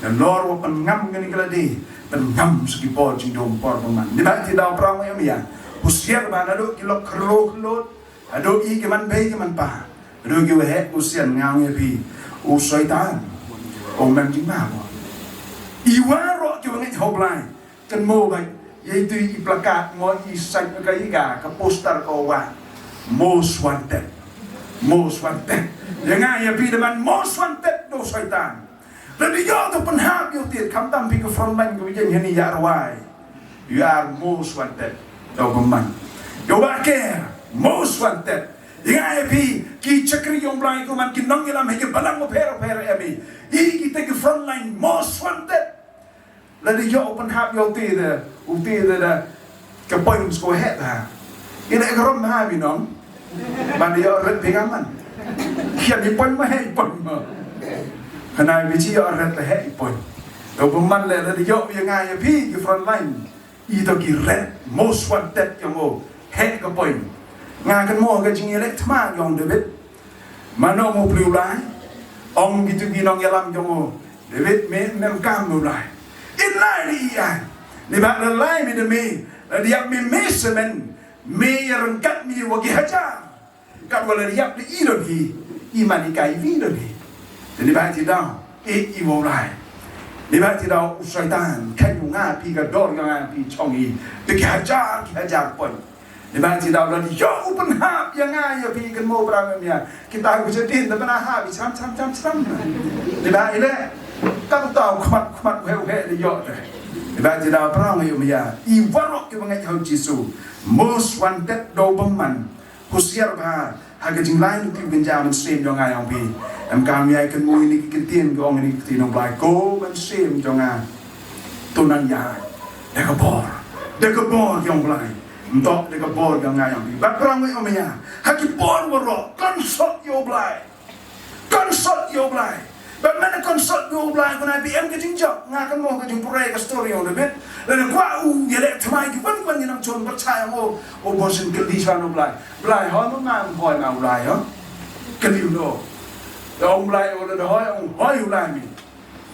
Da lor wa pangam ka ni ka lade. Pangam sa ki bor jingdum bor pangam. Ni ba ti da para ngai ïa. Husiar ba na do ki lok khlo khlo. Haduh i ki man bei ki man pa. Haduh ki waheh u sian nga ong ïa phi. U Soitan. U mem jingma mo. I waroh ki wangeit ha u Blai. Kan mo bai. Ïa itu i plakat mo i sign ka i ka ka poster ka wa. Most wanted. Most wanted. Ïa nga ïa phi da man most wanted do Soitan. Lada ïoh to pynhap ïoh tied khamtam phi ka frontline ka wijeng hani ïa rwai. You are most wanted. Ïoh bymman. Ïoh ba ke most wanted. Ïa nga ïa phi ki chakri yong Blai ko man ki nongïalam ha ki balang bapher bapher ïa phi. Hi kita ki frontline most wanted. Lada ïoh pynhap ïoh tied u tied da. Ka point sko heh ta. Ina ka rom ha bi nong. Ban ïoh ret bi ngaman. Khian i point ma heh i point ma. Hana bi chi ïoh ret heh i point. To pynman le da ïoh ïa nga ïa phi ki front line. I to ki ret most wanted ïa mo heh ka point. Nga kan mo ka jingïaleh thma ïong David. Mano mo pliu lai. Ong gitu ki nongïalam ïong mo. David me mem kam mo lai. In lai ri ai. Neibhah la lai mi da me, la ïap me me symmen, me ïa ryngkat me wa ki hajar. Katwa la ïap da i don hi, i man i kai wi don hi. Te neibhah ti daw, e i wa u Blai. Neibhah ti daw u Soitan, kan ïa nga phi ka dor ïa nga phi chong i. Te ki hajar, ki hajar pon. Neibhah ti daw la ïoh u pynhap ïa nga ïa phi kan mo bra ngam ïa. Kita ku jadin da bana hap i cham cham cham cham. Neibhah i le. Kam taw khmat khmat he he le ïoh te. Neibhah ti daw bra ngam ïa. I warok ki bangait hau Jisu. Most wanted do bangman. Husiar bha ha ka jinglai lynti u kynja mynsiem jong nga jong phi. Em kam ïai kynmaw ïa ki ktien ki ong ïa ki ktien jong Blai ko mynsiem jong nga. To nang ïai da ka bor, da ka bor jong Blai. Ntok da ka bor jong nga jong phi. Bad prang ïa ong ïa ha ki bor waroh consult ïa u Blai. Consult ïa u Blai. Bad man consult ïa u Blai kane phi em ka jingjop. Nga kan mo ka jingpure ka story ong David. Lada kwah u ïa leh thymmai ki wan wan ïa nang chon pyrchah ong o o bor syn kylli sha u Blai. Blai ho no nga ong hoi nga u Blai ho. Kylli u no. Da ong Blai o lada hoi ong hoi u Blai mi.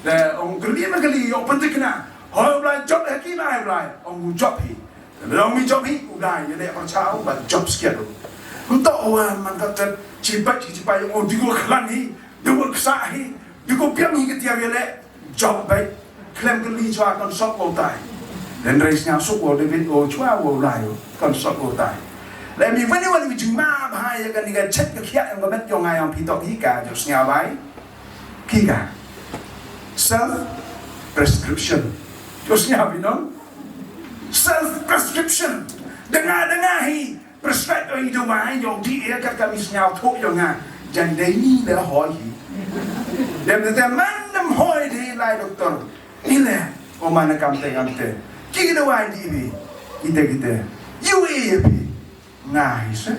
Da ong kylli ma kylli ïoh pynthikna. Hoi u Blai jop ha ki ma u Blai. Ong u jop hi. Lada ong mi jop hi u Blai ïa leh pyrchah u ba jop skhet u. Ntok u man ka tet chibai chibai ong di ko khlan hi. Di ko ksa hi. Di ko piang hi ka tiar ïa leh. Jop bai. Khlem kylli chwa consult ko tai. Hynrei sñiaw suk ko David o chwa ko Blai o consult ko tai. Lada mi wan wan mi jingma bha ïa kane ka chet ka khiah ïa ka met jong nga ïa phi tok hi ka jop sñiaw bai. Ki ka self prescription. Jop sñiaw phi nong self prescription. Denga denga hi. Prescribe ïa i dawai ïa u dih ïa kat ka mi sñiawthuh ïa nga. Jan dei ni le hoi hi. Dem te man dem hoi dei lai doktor. Ni le o man kam te kam te. Ki dawai dih bi. Kita kita. Ïa u ïa phi. Nga hi se.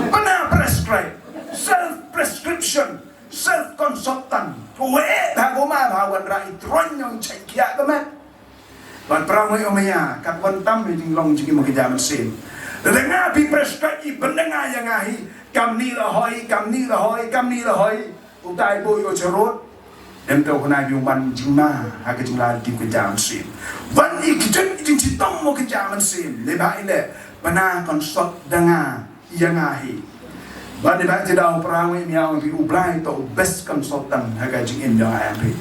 Pynah prescribe. Self prescription. Self consultant. Wei da ko ma ba wan ra i tron ïa u check ïa ka met. Bad prang ïa u maya kat wan tam ïa jinglong jingim ka jam sim. Lada nga phi prescribe i bendanga ïa nga hi kam ni la hoi, kam ni la hoi, kam ni la hoi. Utai boi o charot. Dem to kena bi wan jingma ha ka jingla di ka jam sim. Wan i kjut i jingchitong mo ka jam sim. Leba ile bana consult danga ïa nga hi. Bad neibhah te da u prang ïa u Blai to u best consultant ha ka jingim ïa nga ïa phi.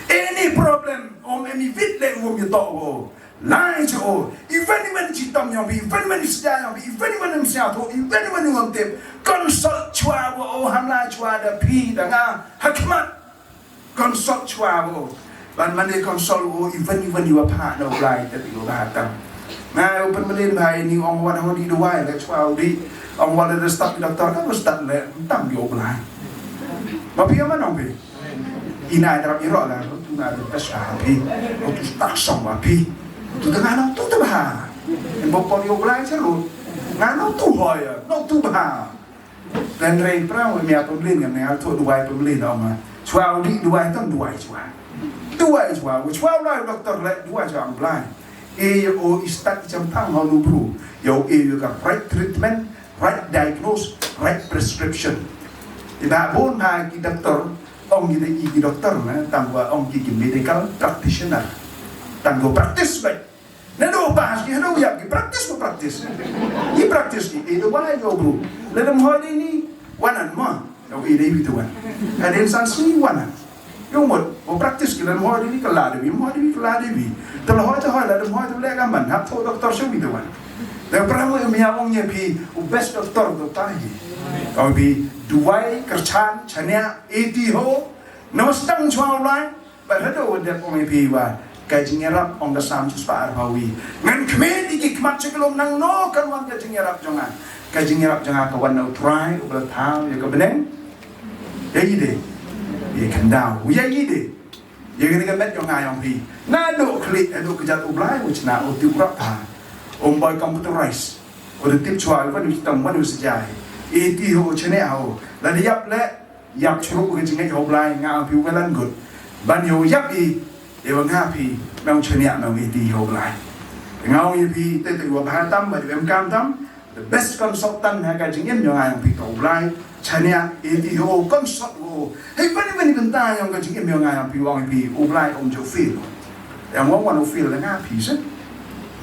Any problem ym em i wit le u ym ïa to u. Lai cha u. Even even chitom ïa phi, even even sida ïa phi, even even sida to, even even ym tip. Consult chwa u, ham lai chwa da phi da nga ha khmat. Consult chwa u. Ban mane consult u even even ïa pha na u Blai te ïa pha tam. Nga u pynmlien bha ni ong wan hodi dawai le chwa u di. Ong wan le start doctor ka start le tam ïa u Blai. Ma phi man ong phi. Ina drap iro la tu na tu pes ha phi. Tu tak song ma phi. Tu tengah na tu te bha. Bo por ïa u Blai seru. Nga na tu hoy na tu bha. Hynrei prang u mia pynmlien ngan ngal tu duwai pynmlien ong ma. Chwa u di duwai tam duwai chwa. Duwai chwa, u chwa u lai doktor le duwai chwa ang Blai. E o i start i cham thang ha lu bru. Yo e yo ka right treatment, right diagnose, right prescription. Ti ba bon ha ki doktor ong ki de i ki doktor na tang wa ong ki ki medical practitioner. Tang go practice bai. Na do pas ki hanu ïa ki practice ko practice. Ki practice ki e do wala yo bro. Le dem hoi de ni wanan ma. Yo e de wi to wan. Ka den san si wanan. Yo mot ko practice ki le mo de wi kala de wi mo de wi kala de wi. Te le hoi te hoi le dem hoi te le ka man hap to doctor se wi to wan. Le pra mo mi ya ong ye phi u best doctor to ta hi. Ko bi duwai kerchan chania e ti ho. Na stang chwa u lai. Ba hado dep ong ïa phi wa ka jingïarap ong ka Salm chispah arphew wi. Ngan khmih ïa ki khmat chi ka lum nangno kan wan ka jingïarap jong nga. Ka jingïarap jong nga ka wan na u Trai uba la thaw ïa ka bneng. Ïa i de. Ïa khyndaw. Ïa i de. Ïa kane ka met jong nga ïong phi. Naduh khlieh naduh kjat u Blai u chna u tip rap ha. Um bai computerize. U da tip chwa u ban u chitom ban u sejai. I ti ho u chne ho. La da ïap le. Ïap chruh ka jingngeit ha u Blai nga ong phi u Welan Good. Ban ïa u ïap i, ïa u nga phi, me u chaniah me u iti ha u Blai. Nga ong ïa phi te te u bha tam, ba u em kam tam, the best consultant ha ka jingim ïa nga ong phi ka u Blai, chaniah, iti ha u consult u. Hei ban ban ban ta ïa ka jingim ïa nga ong phi u ong phi u Blai um ju fail. Te ong, wan u fail, nga phi se.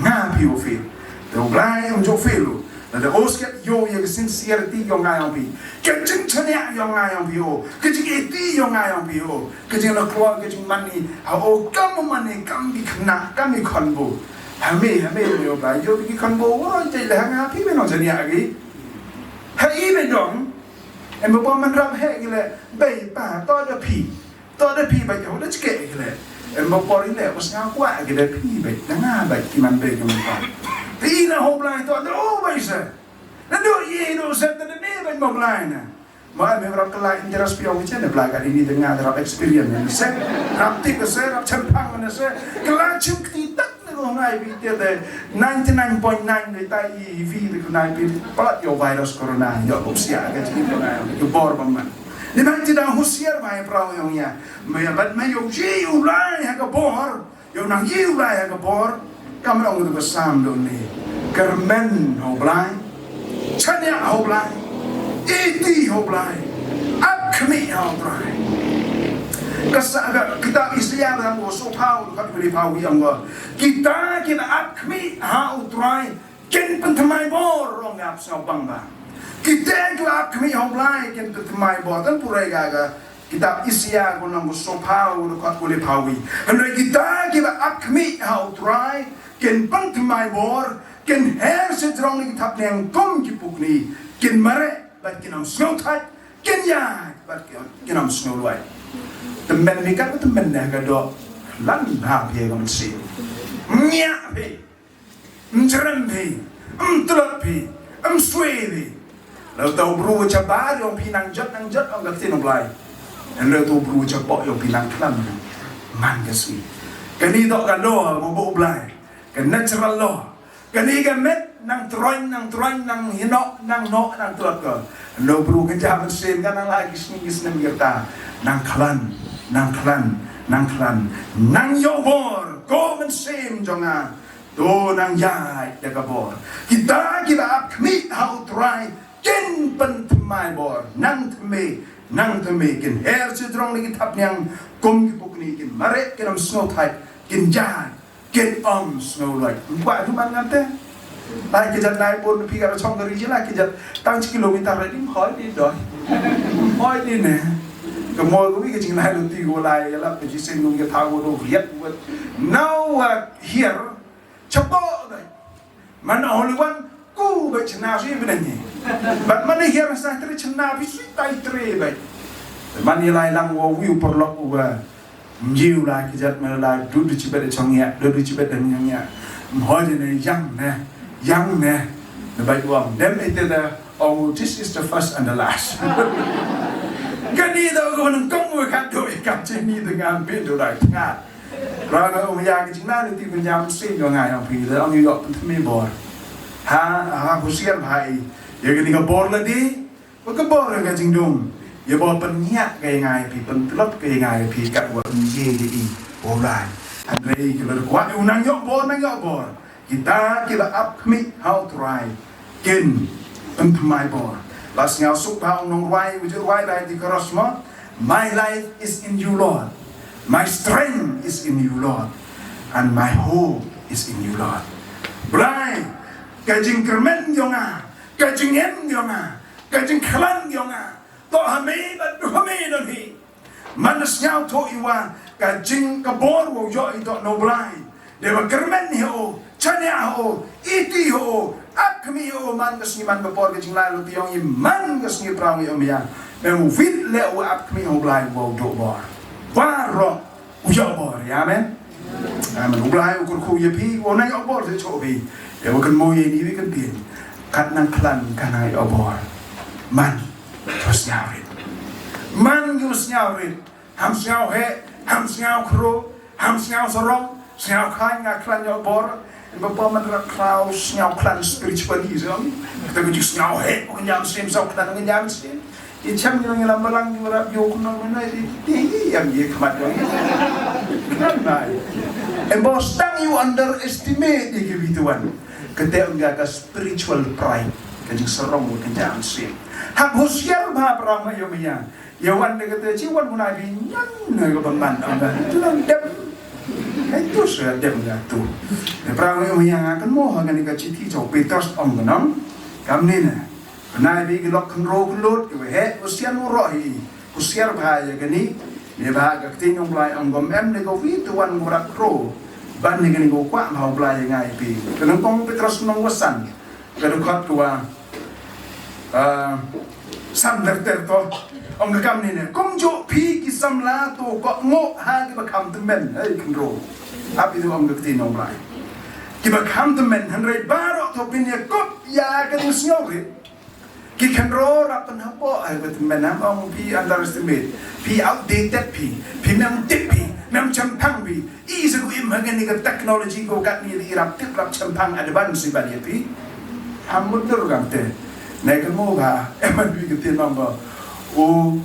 Nga phi u fail. Te u Blai um ju fail u. Te u sket ïoh ïa ka sincerity yong nga yong phi. Ka jingshaniah yong nga yong phi o. Ka jingïeiti yong nga yong phi o. Ka jinglakhluar, ka jingmane ha o, kam mane, kam ki khynnah, kam ki khonbun. Ha me, ha me, ïoh ba ïoh ki khonbun, o, jai la nga phi me nongshaniah ki. Ha i me dong. Em ba pom man rap he ki le, bei pa, to da phi. To da phi bad ïa u da chke ki le. Em ba por i le, u sngew kwah ki da phi bad, da nga bad ki man bei ki man pa. Te i na ho Blai to da o bai se. Na do i do se te da me bad mo Blai na. Ma me rap ka la interest pi ong che ne Blai ka ini da nga rap experience ne se. Rap tip se, rap chempang ne se. Ka la chim kti tak ne ko ngai bi te de ninety nine point nine ne ta i vi de ko nai pi palat ïa u virus corona ïa ko sia ka chi ko nai ko bor bang man. Ni ma ti dang husiar ba ïa prau ïa ong ïa. Ma ïa bad ma ïa u ji u lai ha ka bor. Ïa u nang ji u lai ha ka bor. Kam ong u ba sam do ni. Kyrmen ha u Blai. Shaniah ha u Blai. Ïeiti ha u Blai. Ap khmih ha u Trai. Ka sa ka kitab Isaïah dang u sophaw ka pili phaw ïa ong. Kita kiba ap khmih ha u Trai. Kin pynthymmai bor, ong ïa phi sngewbha ba. Kita kiba ap khmih ha u Blai kin pynthymmai bor. Kan pule ïa ka kitab Isaïah ko nong ko sophaw ko dkhot ko le phaw wi. Hynrei kita kiba ap khmih ha u Trai kin pynthymmai bor, kin her sha jrong ki thapniang kum ki pukni, kin mareh bad kin ym sngewthait, kin ïaid bad kin, kin ym sngewlwait. Tymmen phi kat tymmen ne ka doh. Lan ha phi ka mynsiem. Ngiah phi. Ym jrem phi, ym tlot phi, ym swe phi. Lada uto u bru u shabar ïa u phi nang jot nang jot ong ka ktien u Blai. Lada uto u bru u shapoh ïa u phi nang khlem man ka sngi. Kane doh ka law ba u Blai. Ka natural law. Kane ka met nang troiñ nang troiñ nang hinoh nang noh nang tlot ka. Lada u bru ka jam sien ka nang la ki sngi ki snem ki rta. Nang khlem, nang khlem, nang khlem. Nang ïoh bor, ko mynsiem jong nga. To nang ïaid da ka bor. Kita kiba ap khmih ha u Trai kin pynthymmai bor. Nang thymmai, nang thymmai kin her sha jrong ki thapniang kum ki pukni kin mareh kin ym sngewthait kin ïaid kin ym sngewlwait. Ym kwah ju man ngam te. Lai ki jat nai pun phi ka chong ka ri ji lai ki jat tang shi kilometer lai dim hoi di doi. Hoi di ne. Ka mol ka wi ka jing lai lo ti ko lai la ka ji seng ka thaw ko do riat ko. Now uh, here Chapo dai. Man a holy one ku ba chna sui bneng ni. But man a hiar sa tre chna bi sui tai tre bai. Man a lai lang wa wiu perlok wa. Mjiu la ki jat man la du du chibet chong ya, du du chibet dang yang ya. Mhoi ne yang ne, yang ne. Na bai wa dem ite da, oh, this is the first and the last. Kani da ko nang kong wa ka do ka chini dengan bin do dai tnga. Rana ong ïa ka jingna ni ti ban jam sien ïa nga ïa phi la ong ïoh pynthymmai bor. Ha ha husiar bha ïa kani ka bor la di. Ba ka bor ka jingdum ïa ba pynïa ka ïa nga ïa phi pyntlot ka ïa nga ïa phi kat wa ym ye di i. Bor lai. Hynrei ki la kwah u nang ïoh bor nang ïoh bor. Kita kiba ap khmih ha u Trai kin pynthymmai bor. Ba sngewsuk ba u nongrwai u ju rwai ba di chorus mo. My life is in you, Lord. My strength is in you, Lord. And my hope is in you, Lord. Blai ka jingkyrmen jong nga, ka jingim jong nga, ka jingkhlaiñ jong nga. To ha me ba to ha me don hi. Man sngewthuh ïa wa ka jing ka bor wa ïoh ïa doh na u Blai. Dei ba kyrmen ïa u, chaniah ïa u, iti ïa u, ap khmih ïa u man ka sngi man ka por ka jinglai lut ïa u man ka sngi prang ïa u mia. Me u wit le u ap khmih ïa u Blai wa u doh bor. Wa roh u ïoh bor ïa amen. Amen. U Blai u kyrkhu ïa phi, u na ïoh bor te choh phi. Ïa u kan mo ïa ni wi kan tin. Kat nang klan kan nang ïoh bor. Man. Tus nyaw rit. Man tus nyaw rit. Ham sngew heh, ham sngew khro, ham sngew sarong, sngew khlaiñ nga khlaiñ ïoh bor. Ba ba man rak khlaw sngew khlaiñ spiritually zong. Kata ka ju sngew heh, ka jam sim sngew khlaiñ ka jam sim. I cham ni ngi lam balang ni rap yo kuno kuno i ti yam ye khmat yo. Em ba stang you underestimate ni ki bituan. Kata nga ka spiritual pride. Ka jing sarong ka jam sim. Hap husiar ba prang ma yo ma ya. Ïa wan da kata chi wan kuna bi nyan na ka ban ban ong ka. Itu nang dem. Ai tu sa dem ga tu. Ne pra ngi ong ïa nga kan mo ha kane ka shithi jong u Petros ong ka nong. Kam ni ne. Bnai bi ki lok khynro khynlut ki waheh u sian u roh hi. Husiar bha ïa kane. Ne ba ka ktien jong u Blai ong gom em ne ka wi tu wan u rap khro. Ban ne kane ko kwah bha u Blai ïa nga ïa phi. Ka nong kong Petros nong wasan. Ka dkhot ka wa. Ah, san ter ter to. Ong ka kam ni ne. Kumjuh phi ki samla to kohnguh ha kiba kham tymmen. Hei khynro. Ap ïa tu ong ka ktien jong u Blai. Kiba kham tymmen hynrei baroh to phin ïa kup ïa ka jingsngewrit. Ki khynro rap pynhapoh ha kiba tymmen, ham ong phi underestimate. Phi outdated phi. Phi mem tip phi. Mem chemphang phi. I sa ku im ha kane ka technology ko katni i rap tip rap chemphang advance i ban ïa phi. Ham mut dur kam te. Nai kan mo ba em an wi ka tin ong ba. U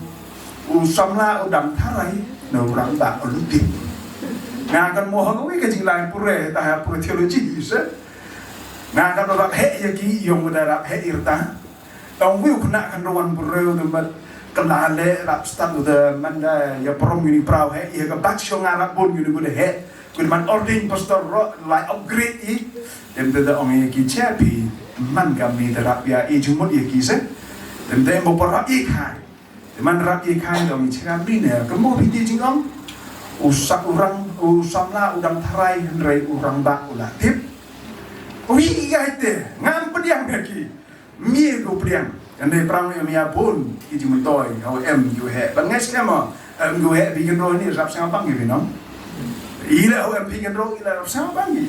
u samla u dang tharai na u rangbah u lutip. Nga kan mo ha ka wi ka jinglai pure ta ha pure theology i se. Nga kan rap heh ïa ki ïong da rap heh ïa ta. Tang wiu kena kan rawan breu da mat kena le rap start da man da ïa prom uni prau he ïa ka bak shong arap bun uni guna he guna man ordain pastor ro lai upgrade i. Dem da ong ïa ki che phi man kam ni da rap ïa i jumut ïa ki se. Dem da em bo rap i khai. Dem man rap i khai da ong i che kam ni ne ka mo phi ti jing ong. U sak u rang u samla u dang tharai hynrei u rangbah u la tip. Wi i ai te ngam pdiang ïa ki. Mie ko priang. Kan dei prang em ïa bun ki jingmyntoi ha u em ki u heh. Ban ngai skhem em ki u heh phi kynro ni rap sngewbang ki phi nong. I la ha u em phi kynro i la rap sngewbang ki.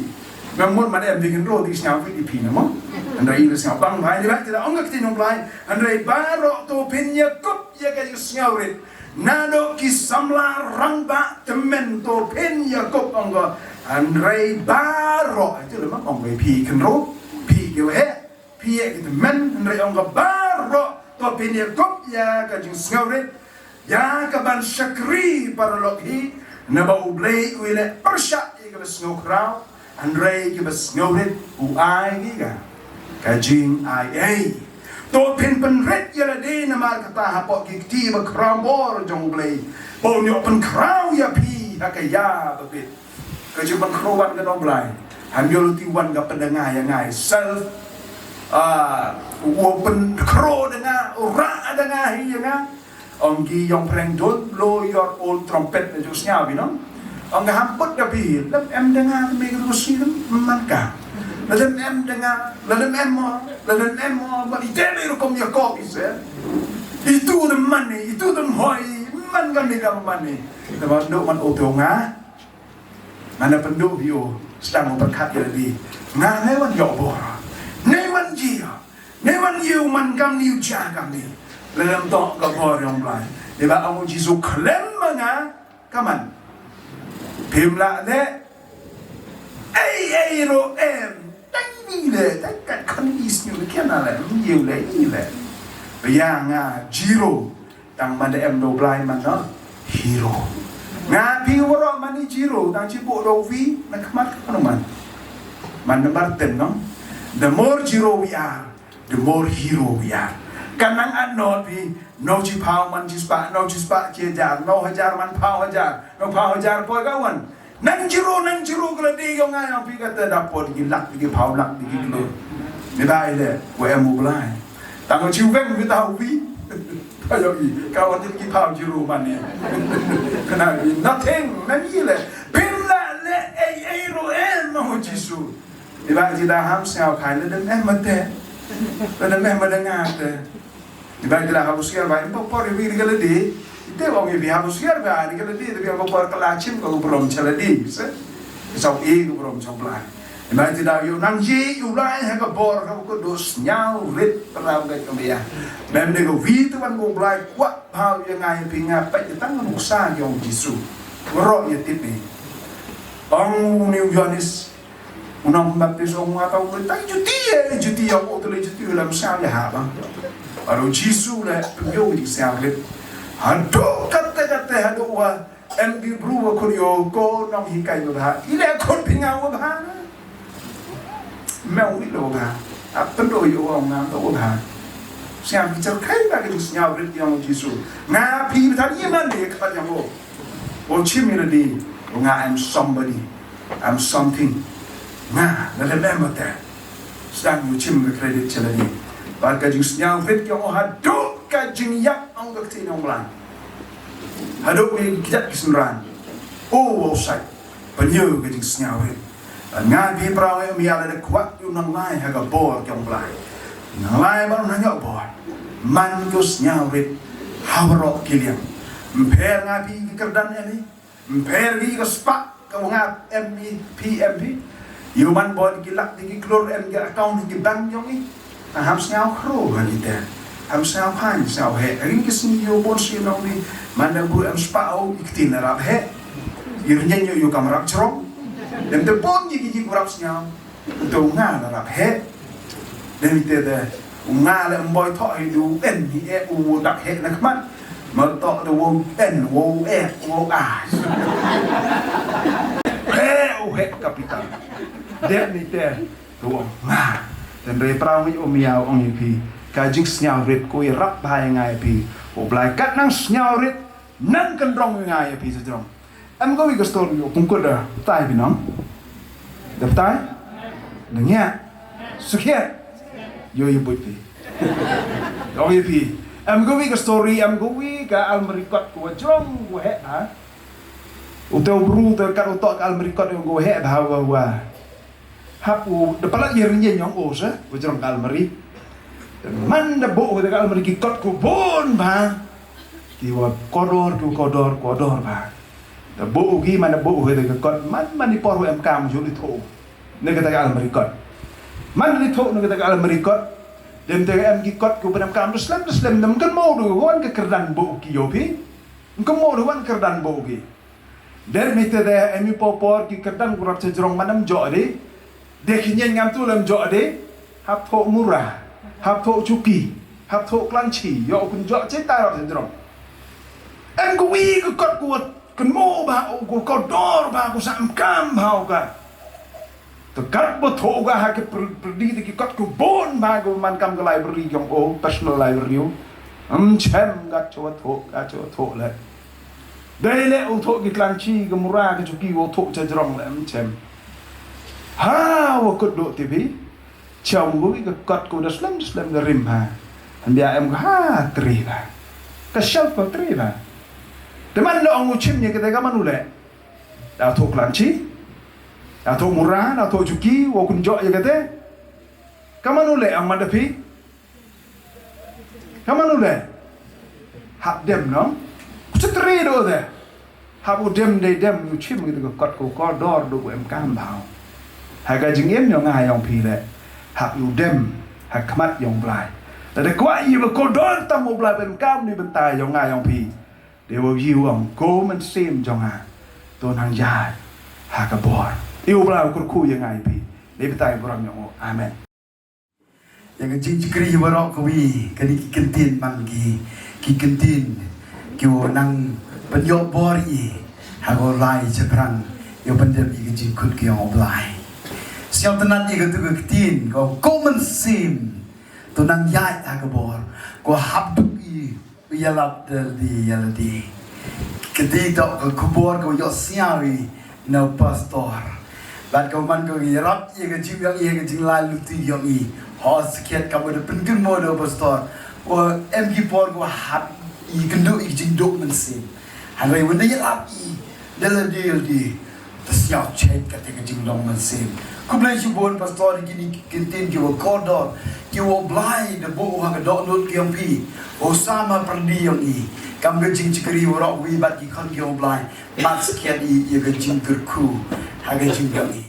Ngam mut man em phi kynro di sngewbang ki phi nong. Hynrei i la sngewbang bha ni ba ki la ong ka ktien Blai. Hynrei baroh to phin ïa kup ïa ka jingsngewrit. Naduh ki samla rangbah tymmen to phin ïa kup ong ka. Hynrei baroh ito la ma ong ka phi kynro phi ki u heh. Phi ïa ki tymmen hynrei ong ka baroh to phin ïa kup ïa ka jingsngewrit ïa ka ban shakri paralok hi naba U Blei u ïaleh pyrshah ïa kiba sngewkhraw hynrei kiba sngewrit u ai ki ka ka jingaiei. To phin pynrit ïa lade namar kata hapoh ki kti ba khraw bor jong U Blei ba un ïoh pynkhraw ïa phi ha ka ïa ba bit. Ka jingpynkhraw wan ka nong Blai. Hynrei lei wan ka pyndengar ïa nga self. Ah, u pynkhraw da nga, u rah da nga hi ïa nga. Ong ki ïong pyrshang don't blow your own trumpet na ju sngewbha nong. Ong ka hamput da phi, lem em da nga me ka rusi lem man ka. Lem em da nga, lem em mo, lem em mo, ma ite me rukom ïa ko ise. Itu the money, itu the hoi, man ka me ka money. Te ba ndo man o te nga. Nga na pynduh ïa u sdang u pyrkhat ïa lade. Nga ngai wan ïoh bor. Ngai wan jia. Ngai wan ïa u man kam ni u jia kam ni. Lem tok ka bor ïong Blai. Ïa ba ong u Jisu khlem ma nga ka man. Phim lah leh. Ei ei ro em. Tang ni leh. Tang kat kan is ni leh kian leh. Ni leh ni leh. Ba ïa nga zero. Tang man da em da u Blai man da hero. Nga phi waroh man i zero tang chi buh da u V na khmat ka man. Man number ten no. The more zero we are, the more hero we are. Kan nang at not phi no chi phaw man chi spah, no chi spah chi hajar, no hajar man phaw hajar, no phaw hajar poi ka wan. Nang zero, nang zero ka la dei ïong nga ïong phi kata da poi ki lak, ki phaw lak, ki klur. Ni dei le, wa em u Blai. Tang u chiw weng kita u wi. Ayo i, ka wan ki phaw zero man ni. Kena i, nothing, nang i le. Phin la le, ei, ei, ro, em, ma u Jisu. Ni ba ji da ham sngewkhia le dem em mate. Le dem em mate nga te. Ni ba ki la hap u siar ba, em, por por wi ri ka la di. Ite ong i bi hap u siar ba, ri ka la di, bi hap por ka la chim ka u brom cha la di. Se? Sa u e ka brom cha u Blai. Ni ba ki da yu nang ji, yu lai ha ka bor, ha ka dos, nyau, rit, pra ka ka ya. Mem de ka wi tu ban ko Blai, kwa, pau ya ngai, pi nga, pa, tang nuksa, yong Jisu. Ro ya tip ni. Ong ni u Yohanes, u nong baptis ong nga tau le tai juti e, juti ya ko le juti lam sa ya ha ba. Aro Jisu le pyo di sa le. Hado kate kate hado wa em di bru wa ko yo ko nong hi kai wa ba. Ile ko pi nga wa ba. Me wi lo ba. Ap pendo yo wa nga to wa ba. Siang bichar kai ba ki siang rit yang Jisu. Nga pi ta ni man de ka yang o. O chim ni di. Nga am somebody. I'm something. Nga, la lem em te. Sdang ïa u chim ka credit sha lade. Bad ka jingsngewrit ka ong haduh ka jingïap ong ka ktien ong Blai. Haduh ïa ki kjat ki synran. O wow sait. Pynïoh ka jingsngewrit. Bad nga phi para ngi ym ïa lada kwah ïa u nang lai ha ka bor ka ong Blai. Nang lai man u nang ïoh bor. Man ka u sngewrit. Ha baroh ki liang. Ym pher nga phi ki kyrdan em i. Ym pher ki ka spah ka wanga M E P M P. Ïa u man bor ki lak ki klur em ki account ki bank jong i. Tang ham sngew khro ha ki te. Ham sngew phan sngew heh. Ring ki sngi ïa u bun sngi nong ni. Man da bru em spah u i kti na rap heh. I rnyen ïa u kam rap jrong. Dem te bun ki ki ki rap sngew. Uto u nga la rap heh. Dei te te u nga la ym boi thoh hi du en hi eh u dak heh na khmat. Ma thoh te u en u eh u ah. Heh u heh kapital. Dei ni te te u nga. Tang dei prau ngi um ïa ong ïa phi. Ka jingsngewrit ko ïa rap bha ïa nga ïa phi. U Blai kat nang sngewrit nang kyndrong ïa nga ïa phi sa jrong. Em ko wi ka story ïa u pungkut da tai binong. Da tai. Da ngia. Sukhiat. Yo ïa buit phi. Yo ïa phi. Em ko wi ka story em ko wi ka almari kot ko jrong ko heh ha. U te u bru te kat u tok ka almari kot ko heh ha wa wa. Hap u da palat ïa ring ïa nyong o sa u jrong ka almari. Man da bo u da ka almari ki kot ko bon ba. Ki wa kodor ki wa kodor kodor ba. Da bo u ki man da bo u da ka kot man man i por u em kam ju li tho. Ne ka ta ka almari kot. Man li tho ne ka ta ka almari kot. Dem te em ki kot ko ban em kam slem slem dem kan mo du wan ka kyrdan bo u ki yo phi. Kan mo du wan kyrdan bo u ki. Der mi te de em i por por ki kyrdan ku rap cha jrong manam jo de. De ki nyen ngam tu lam jo de. Hap tho mura. Hap tho chuki. Hap tho klanchi. Yo kun jo che ta rap cha jrong. Em ku wi ku kot ku wat kun mo ba u ku ko dor ba ku sam kam ba u ka. To kat bo tho ga ha ke per- perdi de ki kot ku bon ba ku man kam ga library jong o personal library u. Em chem ga cho tho ga cho tho le. Dei le u tho ki klang chi ga mura ga chuki u tho cha jrong le em chem. Ha wa kut do T V. Chom gu ga kot ku da slem slem ga rim ha. Em bia em ga ha tri ba. Ka shelf ka tri ba. Te man lo ong u chim ni ka te ga man u le. Da tho klang chi. Da tho mura da tho chuki wa kun jo ya ka te. Ka man u le ong man da phi. Ka man u le. Hap dem no. Ku tre do de. Hap u dem de dem u chim ki ka kot ku ko dor do em kam ba. Ha ka jingim yong nga yong phi le. Hap u dem ha khmat yong Blai. Da de kwa i ba ko dor tam u Blai ben kam ni benta yong nga yong phi. Dei wa yu ong ko mynsiem jong nga to nang jai ha ka bor. Ïa u Blai u kyrkhu ïa nga ïa phi. Dei bita ïa burom ïa u. Amen. Ïa ka jingchikri ïa baroh ka wi ka dei ki kyntien man ki ki kyntien ki u nang pynïoh bor ïa ha ka lai chaphrang ïa pyndep ïa ka jingkut ki ong u Blai. Siaw tynat ïa ka tu ka kyntien ko ko mynsiem to nang jai ha ka bor ko hap duk ïa Ïalap da lade ïa lade. Kata ka khubor ka ïoh sñiaw i na u pastor. Bad ka man ka ïarap ïa ka jingbiang ïa ka jinglai luti yong i. Ho skhet ka da pynkynmaw da u pastor. Wa em ki por ka hap i kynduh i jingduk mynsiem. Hynrei wa da ïalap i da lade ïa lade. Te sñiaw chet kata ka jinglong mynsiem. Khublei shibun pastor ïa kine ki kyntien ki wa kordor ki wa blai da buh ha ka dohnud ki yong phi. Wa sam ha pyrdi yong i. Kam ka jingchikri wa rok wi bad ki khon ki wa blai. Mat skhiat i ïa ka jingkyrkhu ha ka jingyong i.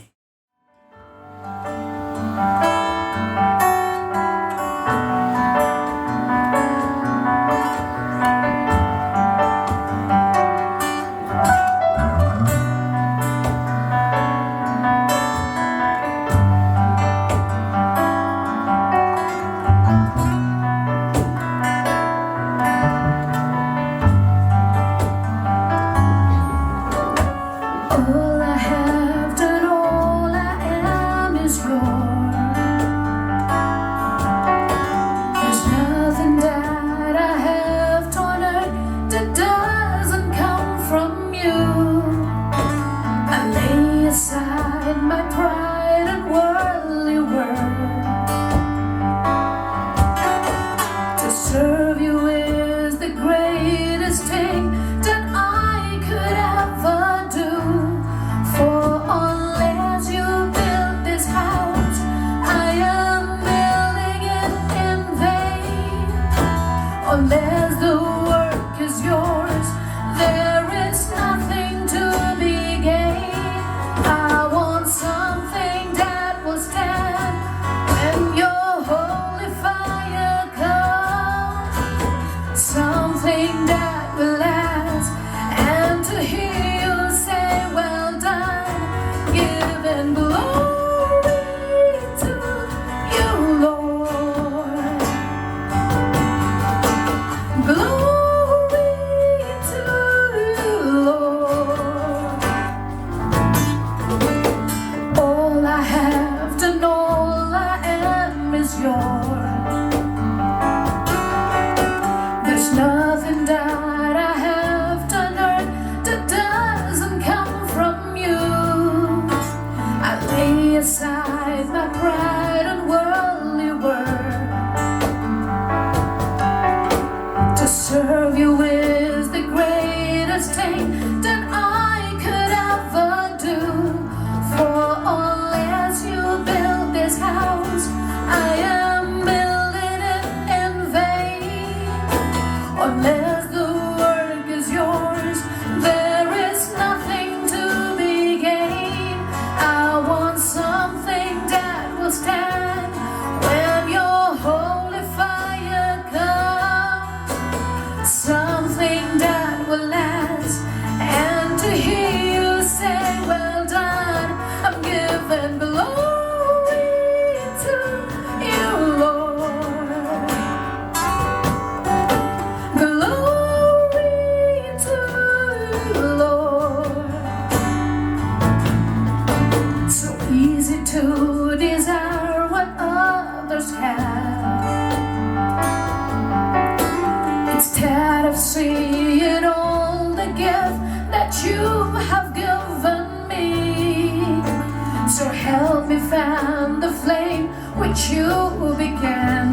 you began,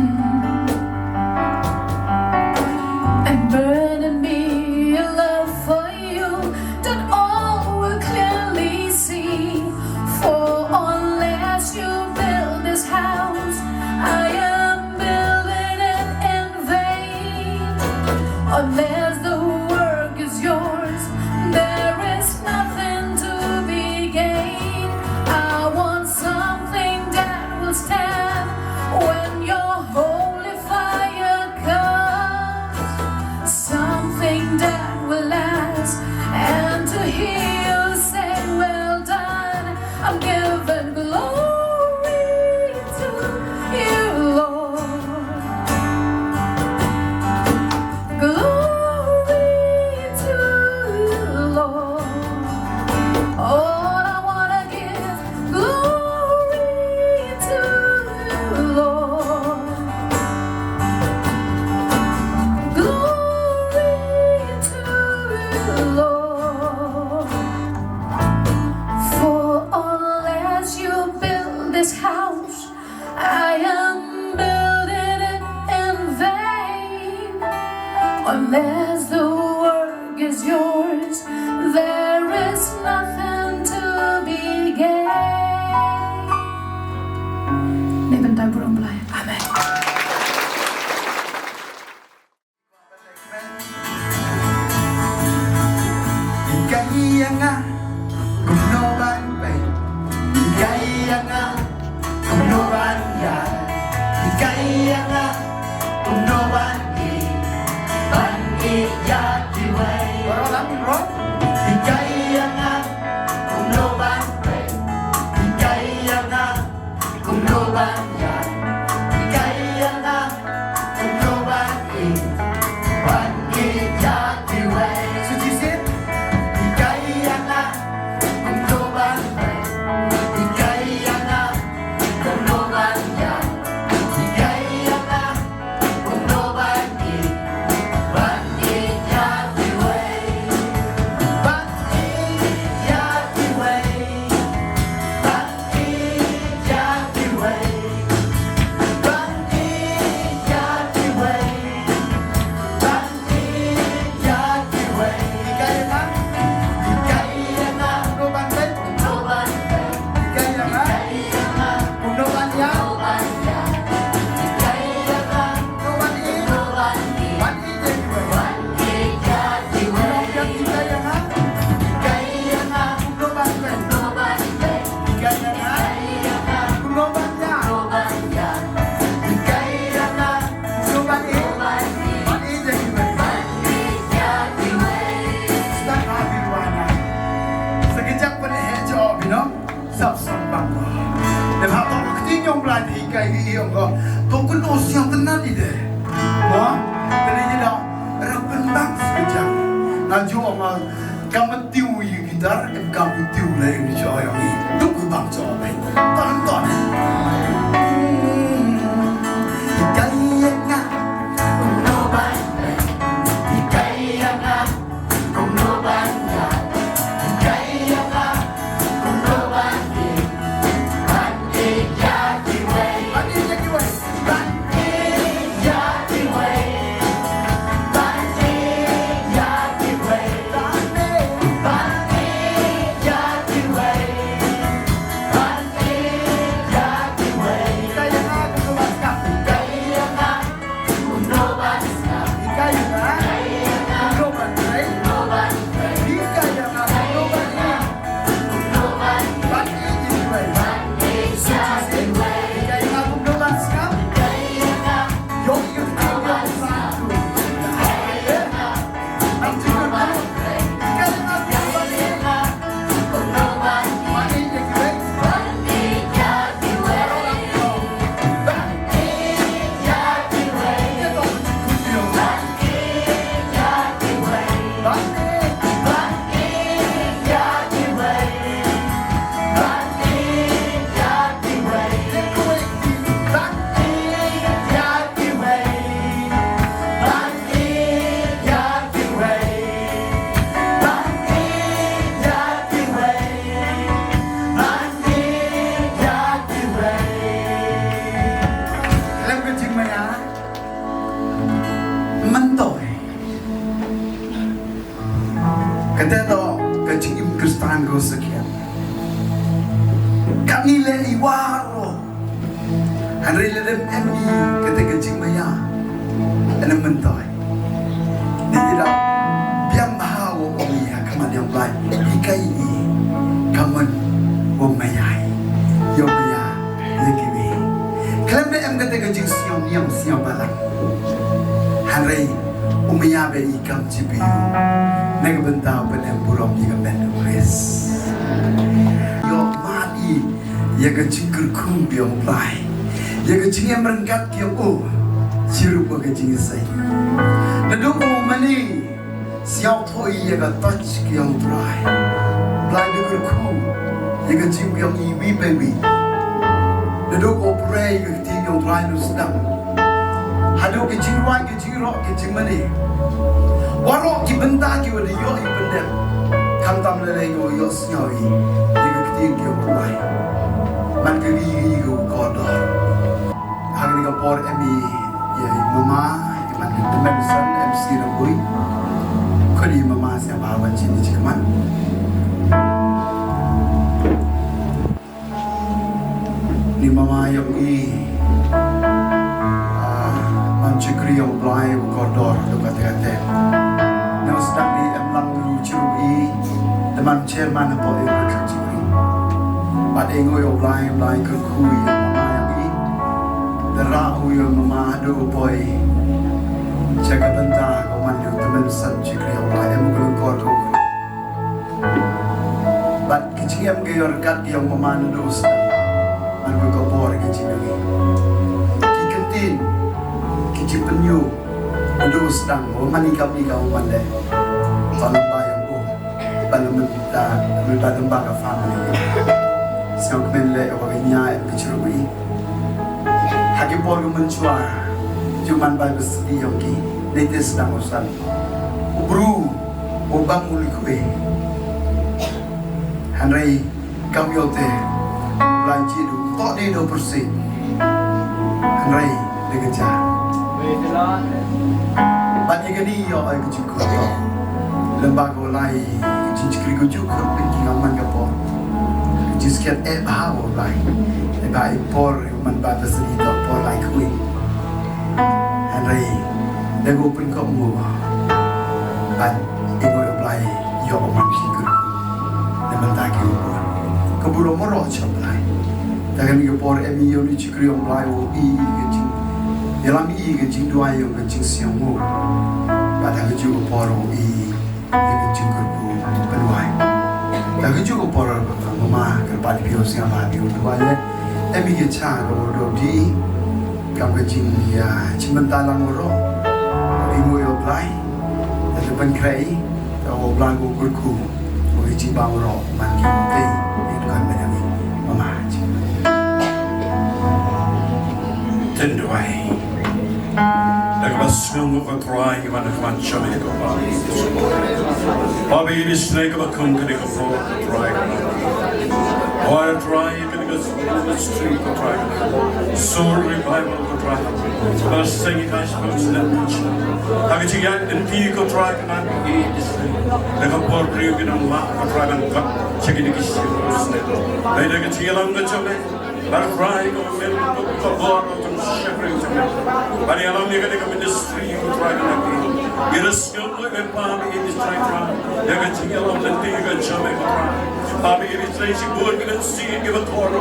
and burn in me a love for you that all will clearly see. For unless you build this house, I am building it in vain. Unless the work is yours, there is nothing to be gained. I want something that will stand when your holy fire comes, something that will last, and to hear you say, "Well done." I'm giving glory to you, Lord. Glory to you, Lord. All I wanna give glory to you, Lord. Glory to you, Lord. For unless you build this house, I am building it in vain. Unless the work is yours, there is nothing to be gained. Ni bynta burom Blai. Amen. Hikai ïa nga kumno ban peit, hikai ïa nga kumno ban ïaid, hikai ïa nga kumno ban ïeit, ban ïeit ïa kiwei. Baroh lang, baroh. Hikai ïa nga kumno ban peit, hikai ïa nga kumno ban ïaid, hikai ïa nga kumno ban ïeit, ban ïeit ïa kiwei. Shisien, hikai ïa nga kumno ban peit, hikai ïa nga kumno ban ïaid, hikai ïa nga kumno ban ïeit, ban ïeit ïa kiwei, ban ïeit ïa kiwei. Sap sap bang ko. Te ha to kti nyong plan hi kai hi ong ko. To kun o siang tenan ni de. Mo, tadi ni da. Rap pen bang sekejap. Nga ju ong, ah, kam tiu ïa gitar, em kam tiu le ïa ni jo ïa ni. Tu ku bang jo pen. Ton ton. Kai ïa nga. No bang. Kai ïa nga. Kata to ka jingim Khristan ko sakhiat. Kane leh i waroh. Hynrei lada em i kata ka jingmaïa, ynda myntoi, da i dang biang bha u ong i ha khmat jong u Blai, i kai i ka mon u maïa, ïoh maïa ïa kiwei. Khlem da em kata ka jingsngew niam sngew balang. Hynrei u maïa ba i kam jibiu na ka bynta u pyndem burom ïa ka met u Khrist. Ïoh mad i ïa ka jingkyrkhu ïa u Blai, ïa ka jingim ryngkat ïa u, chirup ka jingïaseng. Naduh u mane sngewthuh ïa ka touch ka jong u Trai. Blai da kyrkhu ïa ka jingbiang iwei pa iwei. Naduh ka pyrshah ïa ka ktien jong u Trai u sdang, haduh ka jingrwai, ka jingrok, ka jingmane. Waroh ki bynta kiwa da ïoh i pyndep. Khamtam lei lei ko ïohsngew i ïa ka ktien ka jong u Blai. Man ka ri ri ko kordor. Ha kane ka por em i ïa i mama, ïa i man i tymmen san em si Rambui. Khun i mama sngewbha wan shim i jingman. Ni mama ïong i, ah, man shakri ïong Blai u kordor tu kate kate. Nang sdang ni em lang lu chiru i, teman chairman hapoh ïong ka shakri. Bad i ngoi ïong Blai, Blai kyrkhu ïong mama ïong i. Dara u ïong mama haduh poi. Sha ka bynta ka man ïong teman san shakri ïong Blai em u kordor. Bad ki jingem ki ïoh ryngkat ki ïong mama naduh sdang. Man ka por ki jingem ki. Ki ktien ki jingpynïoh naduh sdang. Wa man i kam i kam man de. Ba lem ba ïong u. Ba lem ba, ba lem ba ka family. Sngewkmen leh wa ka ïa em ki jingem. Ha ki por ki mynshuwa. Ju man ba ka sdi ïong ki. Dei te sdang u san. U bru, u bang u lukwe. Hynrei kam ïoh te, u Blai jia du, toh dei da u pyrshah. Hynrei da ka jia. Bad ïa kane ïoh ai ka jingkyrkhu. Lem ba ka u Blai, ka jingshakri ka ju khot pynki ngam man ka por. Ka jingskhem eh bha u Blai. Eh bha i por, man ba ta sdi toh por lai khui. Hynrei da ka u pynkop mo. Bad i mo u Blai ïoh u man ki kyrkhu. Na mynta ki u. Ka burom mo roh cha u Blai. Ta kane ka por em i ïoh ni shakri ïong Blai u i i ka jing. Ïalam i ka jingduwai ïong ka jingsngew mo. Bad ha ka ju ka por u i. Ïa ka jingkyrkhu pynwai. Da ka juh ka por mama kyrpad phi u sngewbha phi u duwai leh. Em i ka cha ka u dei kam ka jingïa jingbynta lang u roh. I ngoi u Blai. Da ka pynkhreh i ka u Blai ka u kyrkhu. Ka jingbam u roh man ki u tei. Ïa ka kan ban ïa mama. Tynduwai. Da kaba sngewbha ko Trai, ïa man ka man shame ko Baba. Baba, ïa i snei kaba kum kane ka por ko Trai. Ko Trai, kane ka ministry ko Trai. Soul revival ko Trai. Ba seng i ka shpang snem. Ha ka jingïaid lynti ko Trai, ka man ïa i snei. Da ka por briew ki nang lah ko Trai ban kat. Sha kine ki snei. Ba da ka jingïalam ka shame. Bad Trai ko men ko bor ko shakri ko men. Bad ïalam ïa kane ka ministry ko Trai ko men. Ïa ka skill ko men pa ïa ministry Trai. Ïa ka jingïalam lynti ka jam ko Trai. Pa ïa ministry shibun ko men sien ko bor.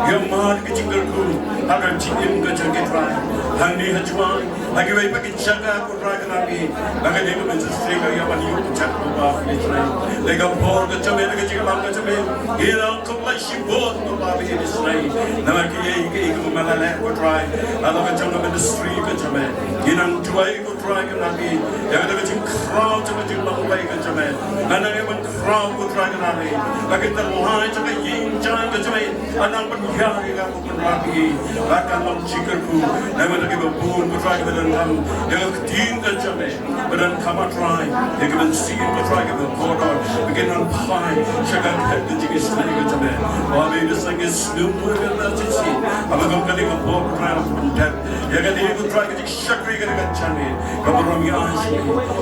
Ïa mar ka jingkyrkhu. Ha ka jingim ka jong ki Trai. Hangne ha Jowai. Ha kiwei pat ki jaka ko Trai ko men. Ba kane ka ministry ka ïa ban ïoh ka jaka ko pa ïa ministry. Ïa ka bor ka jam ïa ka jingïalam ka jam ïa. Ïa ka Shibun ko Baba ïa i snei. Namar ki ei ki ei ki mala leh ko Trai. Alo ka jong ka ministry ka jong me. Ki nang duwai ko Trai ka nabi. Ïa ka jingkhraw jong ka jinglong bai ka jong me. Nang ïa ban khraw ko Trai ka nabi. Ba ki tyrlai jong ka ïing jong ka jong me. Nang ban ïa ïa ka ko nabi. Ba ka long jingkyrkhu. Namar ki ba bun ko Trai ki ba donkam. Ïa ka ktien ka jong me. Ba donkam a Trai, ïa ka mynsiem ko Trai kaba kordor, ba kin nang phai sha ka khet ka jingïasnoh ka jong me. Ba me da sngewbha sngewbha ka emergency. Haba kum kane ka por ko Trai la pyndep. Ïa kane ko Trai ka jingshakri kane ka jong me. Ka burom ïa Ashmi,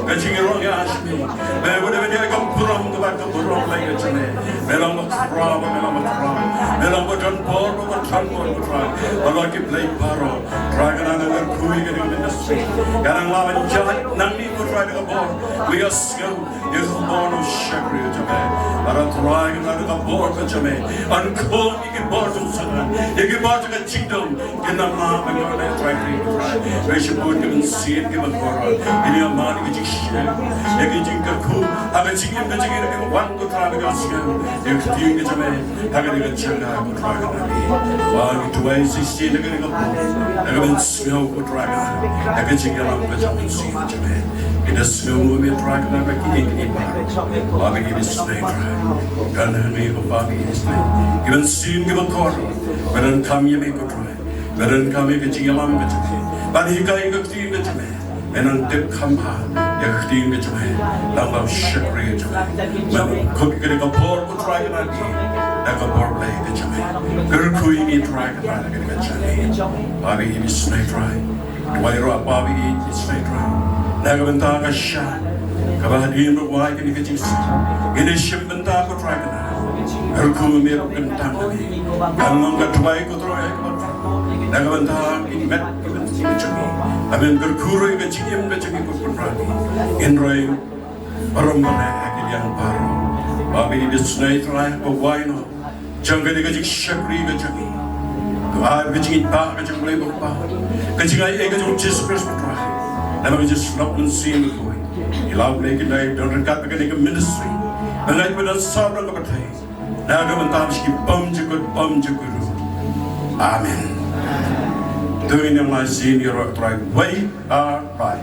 ka jingrong ïa Ashmi. Ba me da me da ka Burom, ka bor ka burom, Blei ka jong me. Me long ba khraw, me long ba khraw. Me long ba don bor, ba don bor, ko Trai. Halor ki blei baroh, Trai, kane ka kyrkhu, kane ka ministry, ka nang lah ban jia nangne, ko Trai, da ka bor. Ngi ïa sngew ïa ka bor u shakri ka jong me. Bad Trai, kane ka bor ka jong me, yn khum ïa ki bor jong Soitan, ïa ki bor jong ka jingdum. Kin ym lah ban ïoh lehrain, Trai, Trai. Ba shibun ki mynsiem kiba kordor kin ïa mad ïa ka jingsngew, ïa ka jingkyrkhu ha ka jingim ka jingim, kiba wan, ko Trai, ba kin sngew ïa ka ktien ka jong me ha kane ka jaka, ko Trai, kane ka. Ba ngi duwai shisien ha kane ka por, ha kaba ngin sngew, ko Trai, ha ka jingïalam ka jong u Mynsiem jong me. Ngi da sngew, ko Trai, kane ka kine kine baroh, ba ngi da sngew, Trai. Don hangne, ko Pa, ba ngi da sngew ki mynsiem kiba kordor, ba donkam ïa me, ko Trai. Ba donkam ïa ka jingïalam ka jong me, ban hikai ïa ka ktien ka jong me. Me nang tip kham bha ïa ka ktien ka jong me, lyngba u shakri ka jong me. Me nang kut ïa ka bor, ko Trai, kane ka, da ka bor Blei ka jong me. Kyrkhu ïa ngi, Trai, kane ka jong me. Ba ngi da sngew, Trai. Duwai ruh, Kpa, ba ngi da sngew, Trai, na ka bynta ka sha kaba hadien ba wai kane ka jingshisha. Ngi da shim bynta, ko Trai, kane. Kyrkhu me ruh, kyntang me. Kan long ka duwai, ko Trai, kaba na ka bynta ki met ki mynsiem ka jong ngi. Amen. Kyrkhu ruh ïa ka jingim ka jong ngi, ko Trai. Ngin roi burom bad ha ki liang baroh. Ba ngi da sngew, Trai, ba wai noh jong kane ka jingshakri ka jong ngi, ka ai ka jingïeit ka jong U Blei Kpa, ka jingaiei ka jong U Jisu Khrist, ko Trai. Namar ka jingïasyllok Mynsiem Bakhuid, ïa la U Blei, kin ïa don ryngkat bad kane ka ministry, ba ngeit ba don saw don ka pyrthei. Na ka bynta shi bymjukut bymjukut. Amen. To ngin ïa mad shisien ïaroh ïa U Trai. Wei, ar, bai.